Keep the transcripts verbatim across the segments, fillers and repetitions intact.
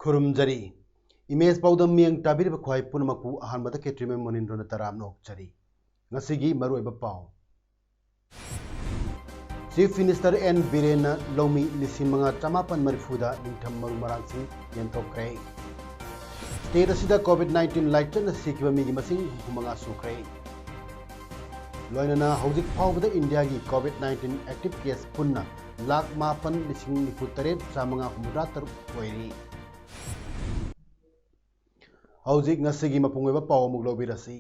ꯈꯨꯔꯨꯝꯖꯔꯤ꯫ Image ꯄꯥꯎꯗꯝ ꯃꯤꯠꯌꯦꯡ ꯇꯥꯕꯤꯔꯤꯕ ꯈ꯭ꯋꯥꯏ ꯄꯨꯝꯅꯃꯛꯄꯨ ꯑꯍꯥꯟꯕꯗ ꯈꯦꯇ꯭ꯔꯤꯃꯌꯨꯝ ꯃꯣꯅꯤꯟꯗ꯭ꯔꯣꯅ ꯇꯔꯥꯝꯅ ꯑꯣꯛꯆꯔꯤ꯫ ꯉꯁꯤꯒꯤ ꯃꯔꯨꯑꯣꯏꯕ ꯄꯥꯎ꯫ Chief Minister N ꯕꯤꯔꯦꯟꯅ ꯂꯧꯃꯤ ꯂꯤꯁꯤꯡ ꯃꯉꯥ ꯆꯃꯥꯄꯟ ꯃꯔꯤꯐꯨꯗ ꯅꯤꯡꯊꯝ ꯃꯔꯨ ꯃꯔꯥꯡꯁꯤꯡ ꯌꯦꯟꯊꯣꯛꯈ꯭ꯔꯦ꯫ State ꯑꯁꯤꯗ COVID nineteen ꯂꯥꯏꯆꯠꯅ ꯁꯤꯈꯤꯕ ꯃꯤꯒꯤ ꯃꯁꯤꯡ ꯍꯨꯝꯐꯨ ꯃꯉꯥ ꯁꯨꯈ꯭ꯔꯦ꯫ ꯂꯣꯏꯅꯅ ꯍꯧꯖꯤꯛ ꯐꯥꯎꯕꯗ ꯏꯟꯗꯤꯌꯥꯒꯤ COVID nineteen active case ꯄꯨꯟꯅ ꯂꯥꯈ ꯃꯥꯄꯟ ꯂꯤꯁꯤꯡ ꯅꯤꯐꯨ ꯇꯔꯦꯠ ꯆꯥꯃꯉꯥ ꯍꯨꯝꯐꯨꯇꯔꯥ ꯇꯔꯨꯛ ꯑꯣꯏꯔꯤ꯫ ꯍꯧꯖꯤꯛ ꯉꯁꯤꯒꯤ ꯃꯄꯨꯡ ꯑꯣꯏꯕ ꯄꯥꯎ ꯑꯃꯨꯛ ꯂꯧꯕꯤꯔꯁꯤ꯫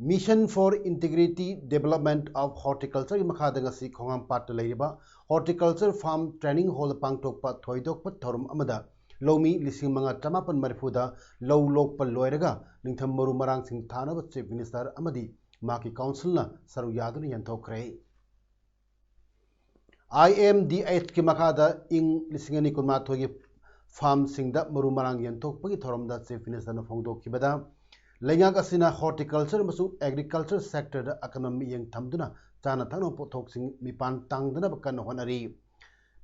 Mission for Integrated Development of Horticultureꯒꯤ ꯃꯈꯥꯗ ꯉꯁꯤ ꯈꯣꯡꯍꯥꯝꯄꯥꯠꯇ ꯂꯩꯔꯤꯕ Horticulture Farm Training Hallꯗ ꯄꯥꯡꯊꯣꯛꯄ ꯊꯣꯏꯗꯣꯛꯄ ꯊꯧꯔꯝ ꯑꯃꯗ ꯂꯧꯃꯤ ꯂꯤꯁꯤꯡ ꯃꯉꯥ ꯆꯃꯥꯄꯟ ꯃꯔꯤꯐꯨꯗ ꯂꯧ ꯂꯣꯛꯄ ꯂꯣꯏꯔꯒ ꯅꯤꯡꯊꯝ ꯃꯔꯨ ꯃꯔꯥꯡꯁꯤꯡ ꯊꯥꯅꯕ Chief Minister ꯑꯃꯗꯤ ꯃꯍꯥꯛꯀꯤ councilꯅ ꯁꯔꯨꯛ ꯌꯥꯗꯨꯅ ꯌꯦꯟꯊꯣꯛꯈ꯭ꯔꯦ꯫ IMDHꯀꯤ ꯃꯈꯥꯗ ꯏꯪ ꯂꯤꯁꯤꯡ ꯑꯅꯤ ꯀꯨꯟꯃꯥꯊꯣꯏꯒꯤ farmꯁꯤꯡꯗ ꯃꯔꯨ ꯃꯔꯥꯡ ꯌꯦꯟꯊꯣꯛꯄꯒꯤ ꯊꯧꯔꯝꯗ Chief Ministerꯅ ꯐꯣꯡꯗꯣꯛꯈꯤꯕꯗ, ꯂꯩꯉꯥꯛ ꯑꯁꯤꯅ horticulture ꯑꯃꯁꯨꯡ agriculture sectorꯗ ꯑꯀꯟꯕ ꯃꯤꯠꯌꯦꯡ ꯊꯝꯗꯨꯅ ꯆꯥꯅ ꯊꯛꯅꯕ ꯄꯣꯠꯊꯣꯛꯁꯤꯡ ꯃꯤꯄꯥꯟ ꯇꯥꯡꯗꯅꯕ ꯀꯟꯅ ꯍꯣꯠꯅꯔꯤ꯫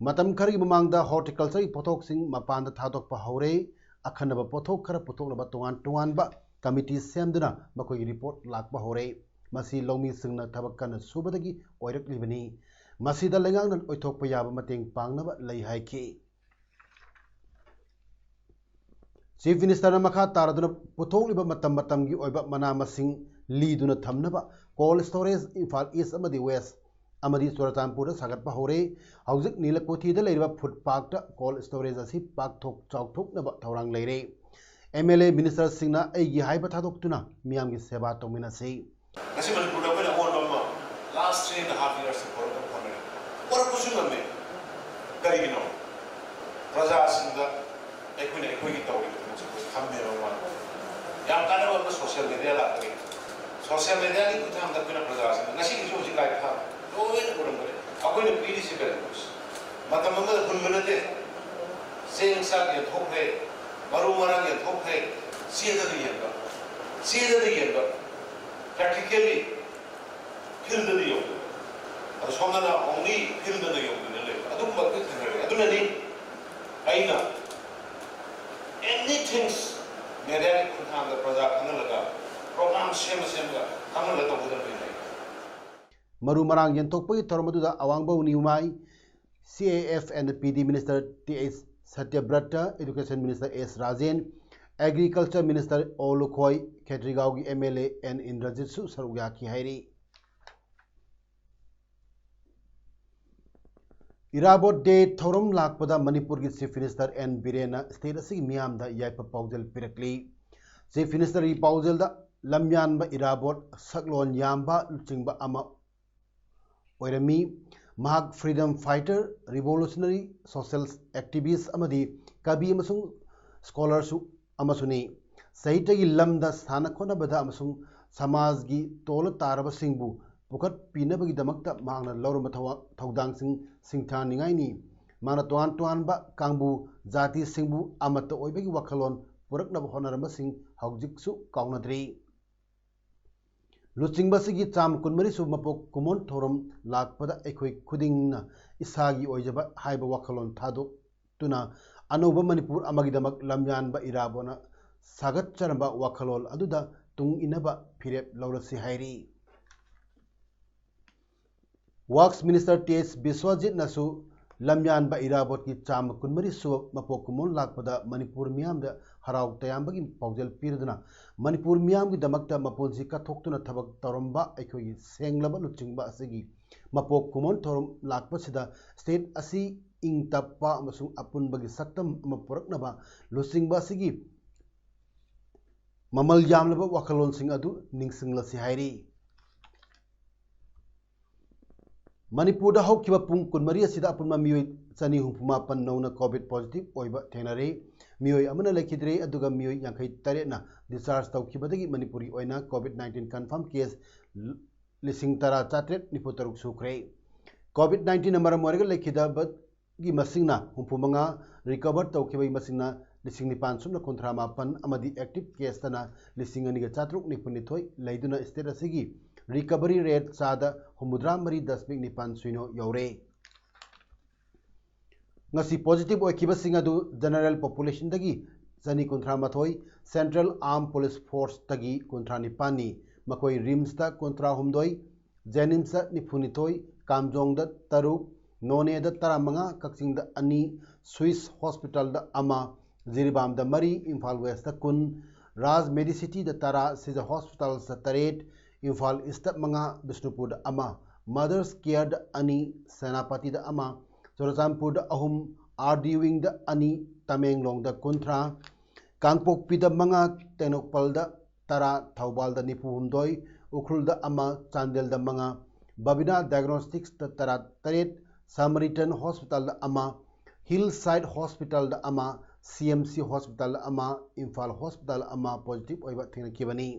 ꯃꯇꯝ ꯈꯔꯒꯤ ꯃꯃꯥꯡꯗ horticultureꯒꯤ ꯄꯣꯠꯊꯣꯛꯁꯤꯡ ꯃꯄꯥꯟꯗ ꯊꯥꯗꯣꯛꯄ ꯍꯧꯔꯦ꯫ ꯑꯈꯟꯅꯕ ꯄꯣꯠꯊꯣꯛ ꯈꯔ ꯄꯨꯊꯣꯛꯅꯕ ꯇꯣꯉꯥꯟ ꯇꯣꯉꯥꯟꯕ committee ꯁꯦꯝꯗꯨꯅ ꯃꯈꯣꯏꯒꯤ report ꯂꯥꯛꯄ ꯍꯧꯔꯦ꯫ ꯃꯁꯤ ꯂꯧꯃꯤꯁꯤꯡꯅ ꯊꯕꯛ ꯀꯟꯅ ꯁꯨꯕꯗꯒꯤ ꯑꯣꯏꯔꯛꯂꯤꯕꯅꯤ꯫ ꯃꯁꯤꯗ ꯂꯩꯉꯥꯛꯅ ꯑꯣꯏꯊꯣꯛꯄ ꯌꯥꯕ ꯃꯇꯦꯡ ꯄꯥꯡꯅꯕ ꯂꯩ ꯍꯥꯏꯈꯤ꯫ Chief Ministerꯅ ꯃꯈꯥ ꯇꯥꯔꯗꯨꯅ ꯄꯨꯊꯣꯛꯂꯤꯕ ꯃꯇꯝ ꯃꯇꯝꯒꯤ ꯑꯣꯏꯕ ꯃꯅꯥ ꯃꯁꯤꯡ ꯂꯤꯗꯨꯅ ꯊꯝꯅꯕ cold storage ꯏꯝꯐꯥꯜ East ꯑꯃꯗꯤ West ꯑꯃꯗꯤ ꯆꯨꯔꯆꯥꯟꯄꯨꯔꯗ ꯁꯥꯒꯠꯄ ꯍꯧꯔꯦ꯫ ꯍꯧꯖꯤꯛ ꯅꯤꯂꯀꯣꯊꯤꯗ ꯂꯩꯔꯤꯕ food parkꯇ cold storage ꯑꯁꯤ ꯄꯥꯛꯊꯣꯛ ꯆꯥꯎꯊꯣꯛꯅꯕ ꯊꯧꯔꯥꯡ ꯂꯩꯔꯦ꯫ MLA ministerꯁꯤꯡꯅ ꯑꯩꯒꯤ ꯍꯥꯏꯕ ꯊꯥꯗꯣꯛꯇꯨꯅ ꯃꯤꯌꯥꯝꯒꯤ ꯁꯦꯕꯥ ꯇꯧꯃꯤꯟꯅꯁꯤ꯫ ꯉꯁꯤ ꯃꯅꯤꯄꯨꯔꯗ ꯑꯩꯈꯣꯏꯅ ꯑꯑꯣꯟꯕ ꯑꯃ last three and a half yearsꯇ ꯄꯨꯔꯛꯅꯕ ꯍꯣꯠꯅꯔꯦ꯫ ꯄꯨꯔꯛꯄꯁꯨ ꯉꯝꯃꯦ꯫ ꯀꯔꯤꯒꯤꯅꯣ? ꯄ꯭ꯔꯖꯥꯁꯤꯡꯗ ꯑꯩꯈꯣꯏꯅ ꯑꯩꯈꯣꯏꯒꯤ ꯇꯧꯔꯤꯕ ꯊꯕꯛꯁꯦ ꯑꯩꯈꯣꯏ ꯈꯝꯃꯦꯕ ꯃꯥꯅ꯫ ꯌꯥꯝ ꯀꯥꯟꯅꯕ ꯑꯃꯅ ꯁꯣꯁꯤꯌꯦꯜ ꯃꯦꯗꯤꯌꯥ ꯂꯥꯛꯄꯒꯤ, ꯁꯣꯁꯤꯌꯦꯜ ꯃꯦꯗꯤꯌꯥꯒꯤ ꯈꯨꯠꯊꯥꯡꯗ ꯑꯩꯈꯣꯏꯅ ꯄ꯭ꯔꯖꯥꯁꯤꯡꯗ ꯉꯁꯤꯒꯤꯁꯨ ꯍꯧꯖꯤꯛ ꯂꯥꯏꯞ ꯊꯥꯕ ꯂꯣꯏꯅ ꯎꯔꯝꯒꯅꯤ꯫ ꯑꯩꯈꯣꯏꯅ ꯄꯤꯔꯤꯁꯤ ꯀꯔꯤꯅꯣ? ꯃꯇꯝ ꯑꯃꯗ ꯍꯨꯟꯕ ꯅꯠꯇꯦ꯫ ꯆꯦꯡ ꯆꯥꯛ ꯌꯦꯟꯊꯣꯛꯈ꯭ꯔꯦ, ꯃꯔꯨ ꯃꯔꯥꯡ ꯌꯦꯟꯊꯣꯛꯈ꯭ꯔꯦ, ꯆꯦꯗꯗ ꯌꯦꯟꯕ, ꯆꯦꯗꯗ ꯌꯦꯟꯕ, ꯄ꯭ꯔꯦꯛꯇꯤꯀꯦꯜꯂꯤ ꯐꯤꯜꯗꯗ ꯌꯧꯗꯣꯏꯅꯤ꯫ ꯑꯗꯣ ꯁꯣꯝꯗꯅ ꯑꯣꯡꯂꯤ ꯐꯤꯜꯗꯗ ꯌꯧꯗꯨꯅ ꯂꯩꯕ ꯑꯗꯨꯒꯨꯝꯕ ꯑꯩꯈꯣꯏ ꯊꯦꯡꯅꯔꯦ꯫ ꯑꯗꯨꯅꯅꯤ ꯑꯩꯅ ꯑꯦꯅꯤ ꯊꯤꯡꯁ ꯃꯦꯗꯤꯌꯥꯒꯤ ꯈꯨꯠꯊꯥꯡꯗ ꯄ꯭ꯔꯖꯥ ꯈꯪꯍꯜꯂꯒ ꯄ꯭ꯔꯣꯒ꯭ꯔꯥꯝ ꯁꯦꯝꯃ ꯁꯦꯝꯃꯒ ꯈꯪꯍꯜꯂꯒ ꯇꯧꯒꯗꯕꯅꯤ ꯍꯥꯏ꯫ ꯃꯔꯨ ꯃꯔꯥꯡ ꯌꯦꯟꯊꯣꯛꯄꯒꯤ ꯊꯧꯔꯝ ꯑꯗꯨꯗ ꯑꯋꯥꯡꯕꯧ ꯅꯤꯎꯃꯥꯏ, C A F and P D Minister T H Satyabrata, Education Minister S Rajen, Agriculture Minister O Lukhoi, ꯈꯦꯇ꯭ꯔꯤꯒꯥꯎꯒꯤ M L A N ꯏꯟꯗ꯭ꯔꯖꯤꯠꯁꯨ ꯁꯔꯨꯛ ꯌꯥꯈꯤ ꯍꯥꯏꯔꯤ꯫ ꯏꯔꯥꯕꯣꯠ ꯗꯦ ꯊꯧꯔꯝ ꯂꯥꯛꯄꯗ ꯃꯅꯤꯄꯨꯔꯒꯤ Chief Minister N ꯕꯤꯔꯦꯟꯅ state ꯑꯁꯤꯒꯤ ꯃꯤꯌꯥꯝꯗ ꯌꯥꯏꯐ ꯄꯥꯎꯖꯦꯜ ꯄꯤꯔꯛꯂꯤ꯫ Chief Ministerꯒꯤ ꯄꯥꯎꯖꯦꯜꯗ ꯂꯝꯌꯥꯟꯕ ꯏꯔꯥꯕꯣꯠ, ꯁꯛꯂꯣꯟ ꯌꯥꯝꯕ ꯂꯨꯆꯤꯡꯕ ꯑꯃ ꯑꯣꯏꯔꯝꯃꯤ꯫ ꯃꯍꯥꯛ freedom fighter, revolutionary, social activist ꯑꯃꯗꯤ ꯀꯕꯤ ꯑꯃꯁꯨꯡ scholarꯁꯨ ꯑꯃꯁꯨꯅꯤ꯫ ꯁꯥꯍꯤꯇ꯭ꯌꯒꯤ ꯂꯝꯗ ꯁꯥꯟꯅ ꯈꯣꯠꯅꯕꯗ ꯑꯃꯁꯨꯡ ꯁꯃꯥꯖꯒꯤ ꯇꯣꯜꯂ ꯇꯥꯔꯕꯁꯤꯡꯕꯨ ꯄꯨꯈꯠꯄꯤꯅꯕꯒꯤꯗꯃꯛꯇ ꯃꯍꯥꯛꯅ ꯂꯧꯔꯝꯕ ꯊꯧ- ꯊꯧꯗꯥꯡꯁꯤꯡ ꯁꯤꯡꯊꯥꯅꯤꯡꯉꯥꯏꯅꯤ꯫ ꯃꯍꯥꯛꯅ ꯇꯣꯉꯥꯟ ꯇꯣꯉꯥꯟꯕ ꯀꯥꯡꯕꯨ ꯖꯥꯇꯤꯁꯤꯡꯕꯨ ꯑꯃꯠꯇ ꯑꯣꯏꯕꯒꯤ ꯋꯥꯈꯜꯂꯣꯟ ꯄꯨꯔꯛꯅꯕ ꯍꯣꯠꯅꯔꯝꯕꯁꯤꯡ ꯍꯧꯖꯤꯛꯁꯨ ꯀꯥꯎꯅꯗ꯭ꯔꯤ꯫ ꯂꯨꯆꯤꯡꯕ ꯑꯁꯤꯒꯤ ꯆꯥꯝꯃ ꯀꯨꯟꯃꯔꯤꯁꯨꯕ ꯃꯄꯣꯛ ꯀꯨꯝꯑꯣꯟ ꯊꯧꯔꯝ ꯂꯥꯛꯄꯗ ꯑꯩꯈꯣꯏ ꯈꯨꯗꯤꯡꯅ ꯏꯁꯥꯒꯤ ꯑꯣꯏꯖꯕ ꯍꯥꯏꯕ ꯋꯥꯈꯜꯂꯣꯟ ꯊꯥꯗꯣꯛꯇꯨꯅ ꯑꯅꯧꯕ ꯃꯅꯤꯄꯨꯔ ꯑꯃꯒꯤꯗꯃꯛ ꯂꯝꯌꯥꯟꯕ ꯏꯔꯥꯕꯣꯠꯅ ꯁꯥꯒꯠꯆꯔꯝꯕ ꯋꯥꯈꯜꯂꯣꯟ ꯑꯗꯨꯗ ꯇꯨꯡ ꯏꯟꯅꯕ ꯐꯤꯔꯦꯞ ꯂꯧꯔꯁꯤ ꯍꯥꯏꯔꯤ꯫ Works Minister T H ꯕꯤꯁ꯭ꯋꯖꯤꯠꯅꯁꯨ ꯂꯝꯌꯥꯟꯕ ꯏꯔꯥꯕꯣꯠꯀꯤ ꯆꯥꯝꯃ ꯀꯨꯟꯃꯔꯤ ꯁꯨꯕ ꯃꯄꯣꯛ ꯀꯨꯝꯑꯣꯟ ꯂꯥꯛꯄꯗ ꯃꯅꯤꯄꯨꯔ ꯃꯤꯌꯥꯝꯗ ꯍꯔꯥꯎ ꯇꯌꯥꯝꯕꯒꯤ ꯄꯥꯎꯖꯦꯜ ꯄꯤꯔꯗꯨꯅ ꯃꯅꯤꯄꯨꯔ ꯃꯤꯌꯥꯝꯒꯤꯗꯃꯛꯇ ꯃꯄꯨꯟꯁꯤ ꯀꯠꯊꯣꯛꯇꯨꯅ ꯊꯕꯛ ꯇꯧꯔꯝꯕ ꯑꯩꯈꯣꯏꯒꯤ ꯁꯦꯡꯂꯕ ꯂꯨꯆꯤꯡꯕ ꯑꯁꯤꯒꯤ ꯃꯄꯣꯛ ꯀꯨꯝꯑꯣꯟ ꯊꯧꯔꯝ ꯂꯥꯛꯄꯁꯤꯗ state ꯑꯁꯤ ꯏꯪ ꯇꯞꯄ ꯑꯃꯁꯨꯡ ꯑꯄꯨꯟꯕꯒꯤ ꯁꯛꯇꯝ ꯑꯃ ꯄꯨꯔꯛꯅꯕ ꯂꯨꯆꯤꯡꯕ ꯑꯁꯤꯒꯤ ꯃꯃꯜ ꯌꯥꯝꯂꯕ ꯋꯥꯈꯜꯂꯣꯟꯁꯤꯡ ꯑꯗꯨ ꯅꯤꯡꯁꯤꯡꯂꯁꯤ ꯍꯥꯏꯔꯤ꯫ ꯃꯅꯤꯄꯨꯔꯗ ꯍꯧꯈꯤꯕ ꯄꯨꯡ ꯀꯨꯟꯃꯔꯤ ꯑꯁꯤꯗ ꯑꯄꯨꯟꯕ ꯃꯤꯑꯣꯏ ꯆꯅꯤ ꯍꯨꯝꯐꯨ ꯃꯥꯄꯟ ꯅꯧꯅ COVID positive ꯑꯣꯏꯕ ꯊꯦꯡꯅꯔꯦ꯫ ꯃꯤꯑꯣꯏ ꯑꯃꯅ ꯂꯩꯈꯤꯗ꯭ꯔꯦ, ꯑꯗꯨꯒ ꯃꯤꯑꯣꯏ ꯌꯥꯡꯈꯩ ꯇꯔꯦꯠꯅ discharge ꯇꯧꯈꯤꯕꯗꯒꯤ ꯃꯅꯤꯄꯨꯔꯒꯤ ꯑꯣꯏꯅ COVID nineteen confirm case ꯂꯤꯁꯤꯡ ꯇꯔꯥ ꯆꯥꯇ꯭ꯔꯦꯠ ꯅꯤꯐꯨ ꯇꯔꯨꯛ ꯁꯨꯈ꯭ꯔꯦ꯫ COVID nineteenꯅ ꯃꯔꯝ ꯑꯣꯏꯔꯒ ꯂꯩꯈꯤꯗꯕꯒꯤ ꯃꯁꯤꯡꯅ ꯍꯨꯝꯐꯨ ꯃꯉꯥ, recover ꯇꯧꯈꯤꯕꯒꯤ ꯃꯁꯤꯡꯅ ꯂꯤꯁꯤꯡ ꯅꯤꯄꯥꯟ ꯁꯨꯞꯅ ꯀꯨꯟꯊ꯭ꯔꯥ ꯃꯥꯄꯟ ꯑꯃꯗꯤ active caseꯇꯅ ꯂꯤꯁꯤꯡ ꯑꯅꯤꯒ ꯆꯥꯇ꯭ꯔꯨꯛ ꯅꯤꯐꯨ ꯅꯤꯊꯣꯏ ꯂꯩꯗꯨꯅ state ꯑꯁꯤꯒꯤ recovery rate ꯆꯥꯗ ꯍꯨꯝꯐꯨꯇꯔꯥ ꯃꯔꯤ ꯗꯁꯃꯤꯛ ꯅꯤꯄꯥꯟ ꯁꯤꯅꯣ ꯌꯧꯔꯦ꯫ ꯉꯁꯤ positive ꯑꯣꯏꯈꯤꯕꯁꯤꯡ ꯑꯗꯨ general populationꯗꯒꯤ ꯆꯅꯤ ꯀꯨꯟꯊ꯭ꯔꯥ ꯃꯥꯊꯣꯏ, Central Armed Police Forceꯇꯒꯤ ꯀꯨꯟꯊ꯭ꯔꯥ ꯅꯤꯄꯥꯟꯅꯤ꯫ ꯃꯈꯣꯏ RIMSꯇ ꯀꯨꯟꯊ꯭ꯔꯥ ꯍꯨꯝꯗꯣꯏ, JNIMSꯇ ꯅꯤꯐꯨ ꯅꯤꯊꯣꯏ, ꯀꯥꯝꯖꯣꯡꯗ ꯇꯔꯨꯛ, ꯅꯣꯅꯦꯗ ꯇꯔꯥꯃꯉꯥ, ꯀꯛꯆꯤꯡꯗ ꯑꯅꯤ, SWISS Hospitalꯗ ꯑꯃ, ꯖꯤꯔꯤꯕꯥꯝꯗ ꯃꯔꯤ, ꯏꯝꯐꯥꯜ Westꯇ ꯀꯨꯟ, Raj Medicityꯗ ꯇꯔꯥ, Sija Hospitalsꯇ ꯇꯔꯦꯠ, ꯏꯝꯐꯥꯜ Eastꯇ ꯃꯉꯥ, ꯕꯤꯁꯅꯨꯄꯨꯔꯗ ꯑꯃ, Mothers Careꯗ ꯑꯅꯤ, ꯁꯦꯅꯥꯄꯇꯤꯗ ꯑꯃ, ꯆꯨꯔꯆꯥꯟꯄꯨꯔꯗ ꯑꯍꯨꯝ, RD Wingꯗ ꯑꯅꯤ, ꯇꯃꯦꯡꯂꯣꯡꯗ ꯀꯨꯟꯊ꯭ꯔꯥ, ꯀꯥꯡꯄꯣꯛꯄꯤꯗ ꯃꯉꯥ, ꯇꯦꯡꯅꯧꯄꯜꯗ ꯇꯔꯥ, ꯊꯧꯕꯥꯜꯗ ꯅꯤꯐꯨ ꯍꯨꯝꯗꯣꯏ, ꯎꯈ꯭ꯔꯨꯜꯗ ꯑꯃ, ꯆꯥꯟꯗꯦꯜꯗ ꯃꯉꯥ, ꯕꯕꯤꯅꯥ Diagnosticsꯇ ꯇꯔꯥ ꯇꯔꯦꯠ, Samaritan Hospitalꯗ ꯑꯃ, Hillside Hospitalꯗ ꯑꯃ, CMC Hospitalꯗ ꯑꯃ, ꯏꯝꯐꯥꯜ Hospitalꯗ ꯑꯃ positive ꯑꯣꯏꯕ ꯊꯦꯡꯅꯈꯤꯕꯅꯤ꯫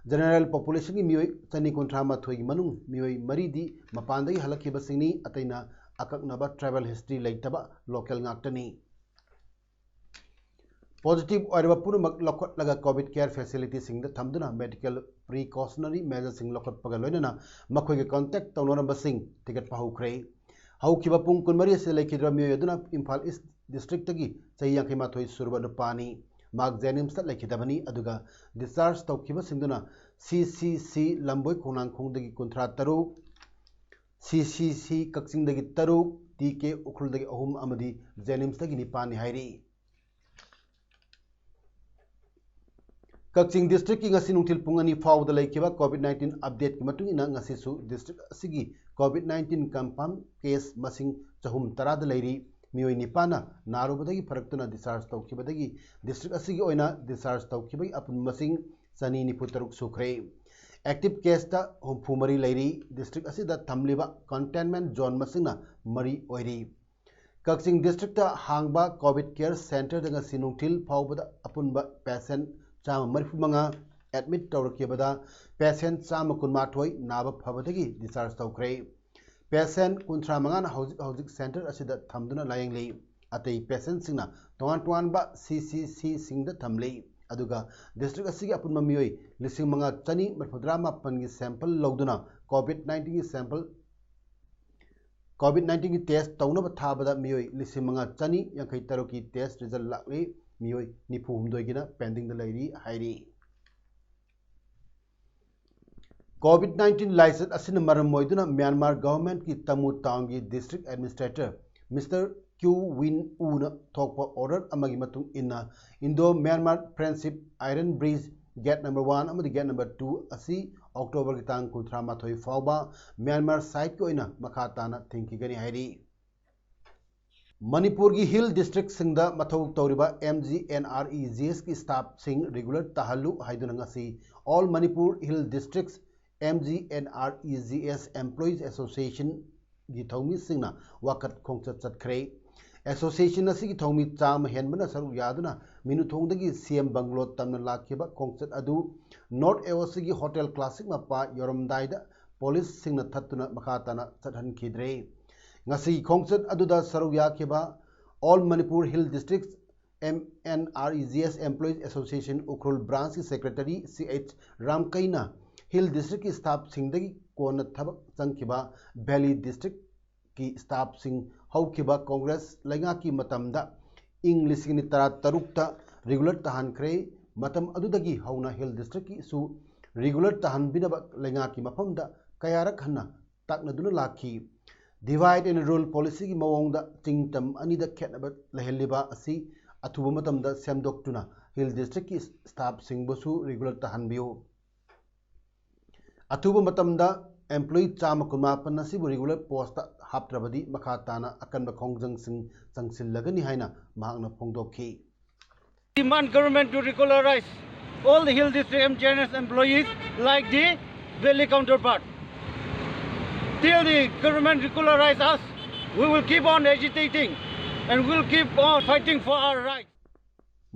General populationꯒꯤ ꯃꯤꯑꯣꯏ ꯆꯅꯤ ꯀꯨꯟꯊ꯭ꯔꯥ ꯃꯥꯊꯣꯏꯒꯤ ꯃꯅꯨꯡ ꯃꯤꯑꯣꯏ ꯃꯔꯤꯗꯤ ꯃꯄꯥꯟꯗꯒꯤ ꯍꯜꯂꯛꯈꯤꯕꯁꯤꯡꯅꯤ, ꯑꯇꯩꯅ ꯑꯀꯛꯅꯕ travel history ꯂꯩꯇꯕ local ꯉꯥꯛꯇꯅꯤ꯫ Positive ꯑꯣꯏꯔꯕ ꯄꯨꯝꯅꯃꯛ ꯂꯧꯈꯠꯂꯒ COVID care facilityꯁꯤꯡꯗ ꯊꯝꯗꯨꯅ medical precautionary measureꯁꯤꯡ ꯂꯧꯈꯠꯄꯒ ꯂꯣꯏꯅꯅ ꯃꯈꯣꯏꯒ contact ꯇꯧꯅꯔꯝꯕꯁꯤꯡ ꯊꯤꯒꯠꯄ ꯍꯧꯈ꯭ꯔꯦ꯫ ꯍꯧꯈꯤꯕ ꯄꯨꯡ ꯀꯨꯟꯃꯔꯤ ꯑꯁꯤꯗ ꯂꯩꯈꯤꯗ꯭ꯔꯕ ꯃꯤꯑꯣꯏ ꯑꯗꯨꯅ ꯏꯝꯐꯥꯜ East Districtꯇꯒꯤ ꯆꯍꯤ ꯌꯥꯡꯈꯩ ꯃꯥꯊꯣꯏ ꯁꯨꯔꯕ ꯅꯨꯄꯥꯅꯤ꯫ ꯃꯍꯥꯛ JNIMSꯇ ꯂꯩꯈꯤꯗꯕꯅꯤ, ꯑꯗꯨꯒ discharge ꯇꯧꯈꯤꯕꯁꯤꯡꯗꯨꯅ CCC ꯂꯝꯕꯣꯏ ꯈꯣꯡꯅꯥꯡꯈꯣꯡꯗꯒꯤ ꯀꯨꯟꯊ꯭ꯔꯥ ꯇꯔꯨꯛ, CCC ꯀꯛꯆꯤꯡꯗꯒꯤ ꯇꯔꯨꯛ, TK ꯎꯈ꯭ꯔꯨꯜꯗꯒꯤ ꯑꯍꯨꯝ ꯑꯃꯗꯤ JNIMSꯇꯒꯤ ꯅꯤꯄꯥꯟꯅꯤ ꯍꯥꯏꯔꯤ꯫ ꯀꯛꯆꯤꯡ districtꯀꯤ ꯉꯁꯤ ꯅꯨꯡꯊꯤꯜ ꯄꯨꯡ ꯑꯅꯤ ꯐꯥꯎꯕꯗ ꯂꯩꯈꯤꯕ COVID nineteen updateꯀꯤ ꯃꯇꯨꯡ ꯏꯟꯅ ꯉꯁꯤꯁꯨ district ꯑꯁꯤꯒꯤ COVID nineteen confirm case ꯃꯁꯤꯡ ꯆꯍꯨꯝ ꯇꯔꯥꯗ ꯂꯩꯔꯤ꯫ ꯃꯤꯑꯣꯏ ꯅꯤꯄꯥꯟꯅ ꯅꯥꯔꯨꯕꯗꯒꯤ ꯐꯔꯛꯇꯨꯅ discharge ꯇꯧꯈꯤꯕꯗꯒꯤ district ꯑꯁꯤꯒꯤ ꯑꯣꯏꯅ discharge ꯇꯧꯈꯤꯕꯒꯤ ꯑꯄꯨꯟꯕ ꯃꯁꯤꯡ ꯆꯅꯤ ꯅꯤꯐꯨ ꯇꯔꯨꯛ ꯁꯨꯈ꯭ꯔꯦ꯫ ꯑꯦꯛꯇꯤꯚ ꯀꯦꯁꯇ ꯍꯨꯝꯐꯨ ꯃꯔꯤ ꯂꯩꯔꯤ꯫ ꯗꯤꯁꯇ꯭ꯔꯤꯛ ꯑꯁꯤꯗ ꯊꯝꯂꯤꯕ ꯀꯟꯇꯦꯟꯃꯦꯟ ꯖꯣꯟ ꯃꯁꯤꯡꯅ ꯃꯔꯤ ꯑꯣꯏꯔꯤ꯫ ꯀꯛꯆꯤꯡ ꯗꯤꯁꯇ꯭ꯔꯤꯛꯇ ꯍꯥꯡꯕ ꯀꯣꯚꯤꯗ ꯀꯦꯌꯔ ꯁꯦꯟꯇꯔꯗ ꯉꯁꯤ ꯅꯨꯡꯊꯤꯜ ꯐꯥꯎꯕꯗ ꯑꯄꯨꯟꯕ ꯄꯦꯁꯦꯟ ꯆꯥꯝꯃ ꯃꯔꯤꯐꯨ ꯃꯉꯥ ꯑꯦꯗꯃꯤꯠ ꯇꯧꯔꯛꯈꯤꯕꯗ ꯄꯦꯁꯦꯟ ꯆꯥꯝꯃ ꯀꯨꯟꯃꯥꯊꯣꯏ ꯅꯥꯕ ꯐꯕꯗꯒꯤ ꯗꯤꯁꯆꯥꯔꯖ ꯇꯧꯈ꯭ꯔꯦ꯫ ꯄꯦꯁꯦꯟ ꯀꯨꯟꯊ꯭ꯔꯥ ꯃꯉꯥꯅ ꯍꯧꯖꯤꯛ ꯍꯧꯖꯤꯛ ꯁꯦꯟꯇꯔ ꯑꯁꯤꯗ ꯊꯝꯗꯨꯅ ꯂꯥꯌꯦꯡꯂꯤ꯫ ꯑꯇꯩ ꯄꯦꯁꯦꯟꯁꯤꯡꯅ ꯇꯣꯉꯥꯟ ꯇꯣꯉꯥꯟꯕ ꯁꯤ ꯁꯤ ꯁꯤꯁꯤꯡꯗ ꯊꯝꯂꯤ꯫ ꯑꯗꯨꯒ ꯗꯤꯁꯇ꯭ꯔꯤꯛ ꯑꯁꯤꯒꯤ ꯑꯄꯨꯟꯕ ꯃꯤꯑꯣꯏ ꯂꯤꯁꯤꯡ ꯃꯉꯥ ꯆꯅꯤ ꯃꯔꯤꯐꯨꯇꯔꯥ ꯃꯥꯄꯟꯒꯤ ꯁꯦꯝꯄꯜ ꯂꯧꯗꯨꯅ ꯀꯣꯚꯤꯗ ꯅꯥꯏꯟꯇꯤꯟꯒꯤ ꯁꯦꯝꯄꯜ ꯀꯣꯚꯤꯗ ꯅꯥꯏꯟꯇꯤꯟꯒꯤ ꯇꯦꯁ ꯇꯧꯅꯕ ꯊꯥꯕꯗ ꯃꯤꯑꯣꯏ ꯂꯤꯁꯤꯡ ꯃꯉꯥ ꯆꯅꯤ ꯌꯥꯡꯈꯩ ꯇꯔꯨꯛꯀꯤ ꯇꯦꯁ ꯔꯤꯖꯜ ꯂꯥꯛꯂꯤ꯫ ꯃꯤꯑꯣꯏ ꯅꯤꯐꯨ ꯍꯨꯝꯗꯣꯏꯒꯤꯅ ꯄꯦꯟꯗꯤꯡꯗ ꯂꯩꯔꯤ ꯍꯥꯏꯔꯤ꯫ ꯀꯣꯚꯤꯗ ꯅꯥꯏꯟꯇꯤꯟ ꯂꯥꯏꯆꯠ ꯑꯁꯤꯅ ꯃꯔꯝ ꯑꯣꯏꯗꯨꯅ ꯃ꯭ꯌꯥꯟꯃꯥꯔ ꯒꯚꯔꯟꯃꯦꯟꯠꯀꯤ ꯇꯃꯨ ꯇꯥꯎꯟꯒꯤ district administrator mister Kyu Win ꯎꯅ ꯊꯣꯛꯄ ꯑꯣꯔꯗꯔ ꯑꯃꯒꯤ ꯃꯇꯨꯡ ꯏꯟꯅ Indo Myanmar friendship iron bridge gate number one ꯑꯃꯗꯤ ꯒꯦꯠ ꯅꯝꯕꯔ ꯇꯨ ꯑꯁꯤ ꯑꯣꯛꯇꯣꯕꯔꯒꯤ ꯇꯥꯡ ꯀꯨꯟꯊ꯭ꯔꯥ ꯃꯥꯊꯣꯏ ꯐꯥꯎꯕ ꯃ꯭ꯌꯥꯟꯃꯥꯔ ꯁꯥꯏꯠꯀꯤ ꯑꯣꯏꯅ ꯃꯈꯥ ꯇꯥꯅ ꯊꯤꯡꯈꯤꯒꯅꯤ ꯍꯥꯏꯔꯤ꯫ ꯃꯅꯤꯄꯨꯔꯒꯤ ꯍꯤꯜ ꯗꯤꯁꯇ꯭ꯔꯤꯛꯁꯤꯡꯗ ꯃꯊꯧ ꯇꯧꯔꯤꯕ M G N R E G ꯑꯦꯁꯀꯤ ꯁ꯭ꯇꯥꯐꯁꯤꯡ ꯔꯤꯒꯨꯂꯔ ꯇꯥꯍꯜꯂꯨ ꯍꯥꯏꯗꯨꯅ ꯉꯁꯤ all Manipur hill districts M G N R E G S employees ꯑꯦꯁꯣꯁꯤꯌꯦꯁꯟꯒꯤ ꯊꯧꯃꯤꯁꯤꯡꯅ ꯋꯥꯀꯠ ꯈꯣꯡꯆꯠ ꯆꯠꯈ꯭ꯔꯦ꯫ ꯑꯦꯁꯣꯁꯤꯌꯦꯁꯟ ꯑꯁꯤꯒꯤ ꯊꯧꯃꯤ ꯆꯥꯝꯃ ꯍꯦꯟꯕꯅ ꯁꯔꯨꯛ ꯌꯥꯗꯨꯅ ꯃꯤꯅꯨꯊꯣꯡꯗꯒꯤ ꯁꯤ ꯑꯦꯝ ꯕꯪꯒ꯭ꯂꯣ ꯇꯝꯅ ꯂꯥꯛꯈꯤꯕ ꯈꯣꯡꯆꯠ ꯑꯗꯨ ꯅꯣꯔꯠ ꯑꯦ ꯑꯣ ꯁꯤꯒꯤ ꯍꯣꯇꯦꯜ ꯀ꯭ꯂꯥꯁꯤꯛ ꯃꯄꯥ ꯌꯧꯔꯝꯗꯥꯏꯗ ꯄꯨꯂꯤꯁꯁꯤꯡꯅ ꯊꯠꯇꯨꯅ ꯃꯈꯥ ꯇꯥꯅ ꯆꯠꯍꯟꯈꯤꯗ꯭ꯔꯦ꯫ ꯉꯁꯤꯒꯤ ꯈꯣꯡꯆꯠ ꯑꯗꯨꯗ ꯁꯔꯨꯛ ꯌꯥꯈꯤꯕ all Manipur hill districts M N R E G S employees association Ukhrul ꯕ꯭ꯔꯥꯟꯁꯀꯤ ꯁꯦꯀ꯭ꯔꯦꯇꯔꯤ ꯁꯤ ꯑꯩꯆ ꯔꯥꯝꯀꯩꯅ ꯍꯤꯜ ꯗꯤꯁꯇ꯭ꯔꯤꯛꯀꯤ ꯁ꯭ꯇꯥꯐꯁꯤꯡꯗꯒꯤ ꯀꯣꯟꯅ ꯊꯕꯛ ꯆꯪꯈꯤꯕ ꯚꯦꯂꯤ ꯗꯤꯁꯇ꯭ꯔꯤꯛꯀꯤ ꯁ꯭ꯇꯥꯐꯁꯤꯡ ꯍꯧꯈꯤꯕ ꯀꯣꯡꯒ꯭ꯔꯦꯁ ꯂꯩꯉꯥꯛꯀꯤ ꯃꯇꯝꯗ ꯏꯪ ꯂꯤꯁꯤꯡ ꯑꯅꯤ ꯇꯔꯥ ꯇꯔꯨꯛꯇ ꯔꯤꯒꯨꯂꯔ ꯇꯥꯍꯟꯈ꯭ꯔꯦ꯫ ꯃꯇꯝ ꯑꯗꯨꯗꯒꯤ ꯍꯧꯅ ꯍꯤꯜ ꯗꯤꯁꯇ꯭ꯔꯤꯛꯀꯤꯁꯨ ꯔꯤꯒꯨꯂꯔ ꯇꯥꯍꯟꯕꯤꯅꯕ ꯂꯩꯉꯥꯛꯀꯤ ꯃꯐꯝꯗ ꯀꯌꯥꯔꯛ ꯍꯟꯅ ꯇꯥꯛꯅꯗꯨꯅ ꯂꯥꯛꯈꯤ꯫ ꯗꯤꯚꯥꯏꯗ ꯑꯦꯟ ꯔꯨꯜ ꯄꯣꯂꯤꯁꯤꯒꯤ ꯃꯑꯣꯡꯗ ꯆꯤꯡ ꯇꯝ ꯑꯅꯤꯗ ꯈꯦꯠꯅꯕ ꯂꯩꯍꯜꯂꯤꯕ ꯑꯁꯤ ꯑꯊꯨꯕ ꯃꯇꯝꯗ ꯁꯦꯝꯗꯣꯛꯇꯨꯅ ꯍꯤꯜ ꯗꯤꯁꯇ꯭ꯔꯤꯛꯀꯤ ꯁ꯭ꯇꯥꯐꯁꯤꯡꯕꯨꯁꯨ ꯔꯤꯒꯨꯂꯔ ꯇꯥꯍꯟꯕꯤꯌꯨ꯫ ꯑꯊꯨꯕ ꯃꯇꯝꯗ ꯑꯦꯝꯄ꯭ꯂꯣꯌꯤ ꯆꯥꯝꯃ ꯀꯨꯟꯃꯥꯄꯟ ꯑꯁꯤꯕꯨ ꯔꯤꯒꯨꯂꯔ ꯄꯣꯁꯇ ꯍꯥꯞꯇ꯭ꯔꯕꯗꯤ ꯃꯈꯥ ꯇꯥꯅ ꯑꯀꯟꯕ ꯈꯣꯡꯖꯪꯁꯤꯡ ꯆꯪꯁꯤꯜꯂꯒꯅꯤ ꯍꯥꯏꯅ ꯃꯍꯥꯛꯅ ꯐꯣꯡꯗꯣꯛꯈꯤ꯫ Demand government to regularize all the Hill District M G N S employees like the Valley counterpart. Till the government regularize us, we will keep on agitating and we'll keep on fighting for our rights.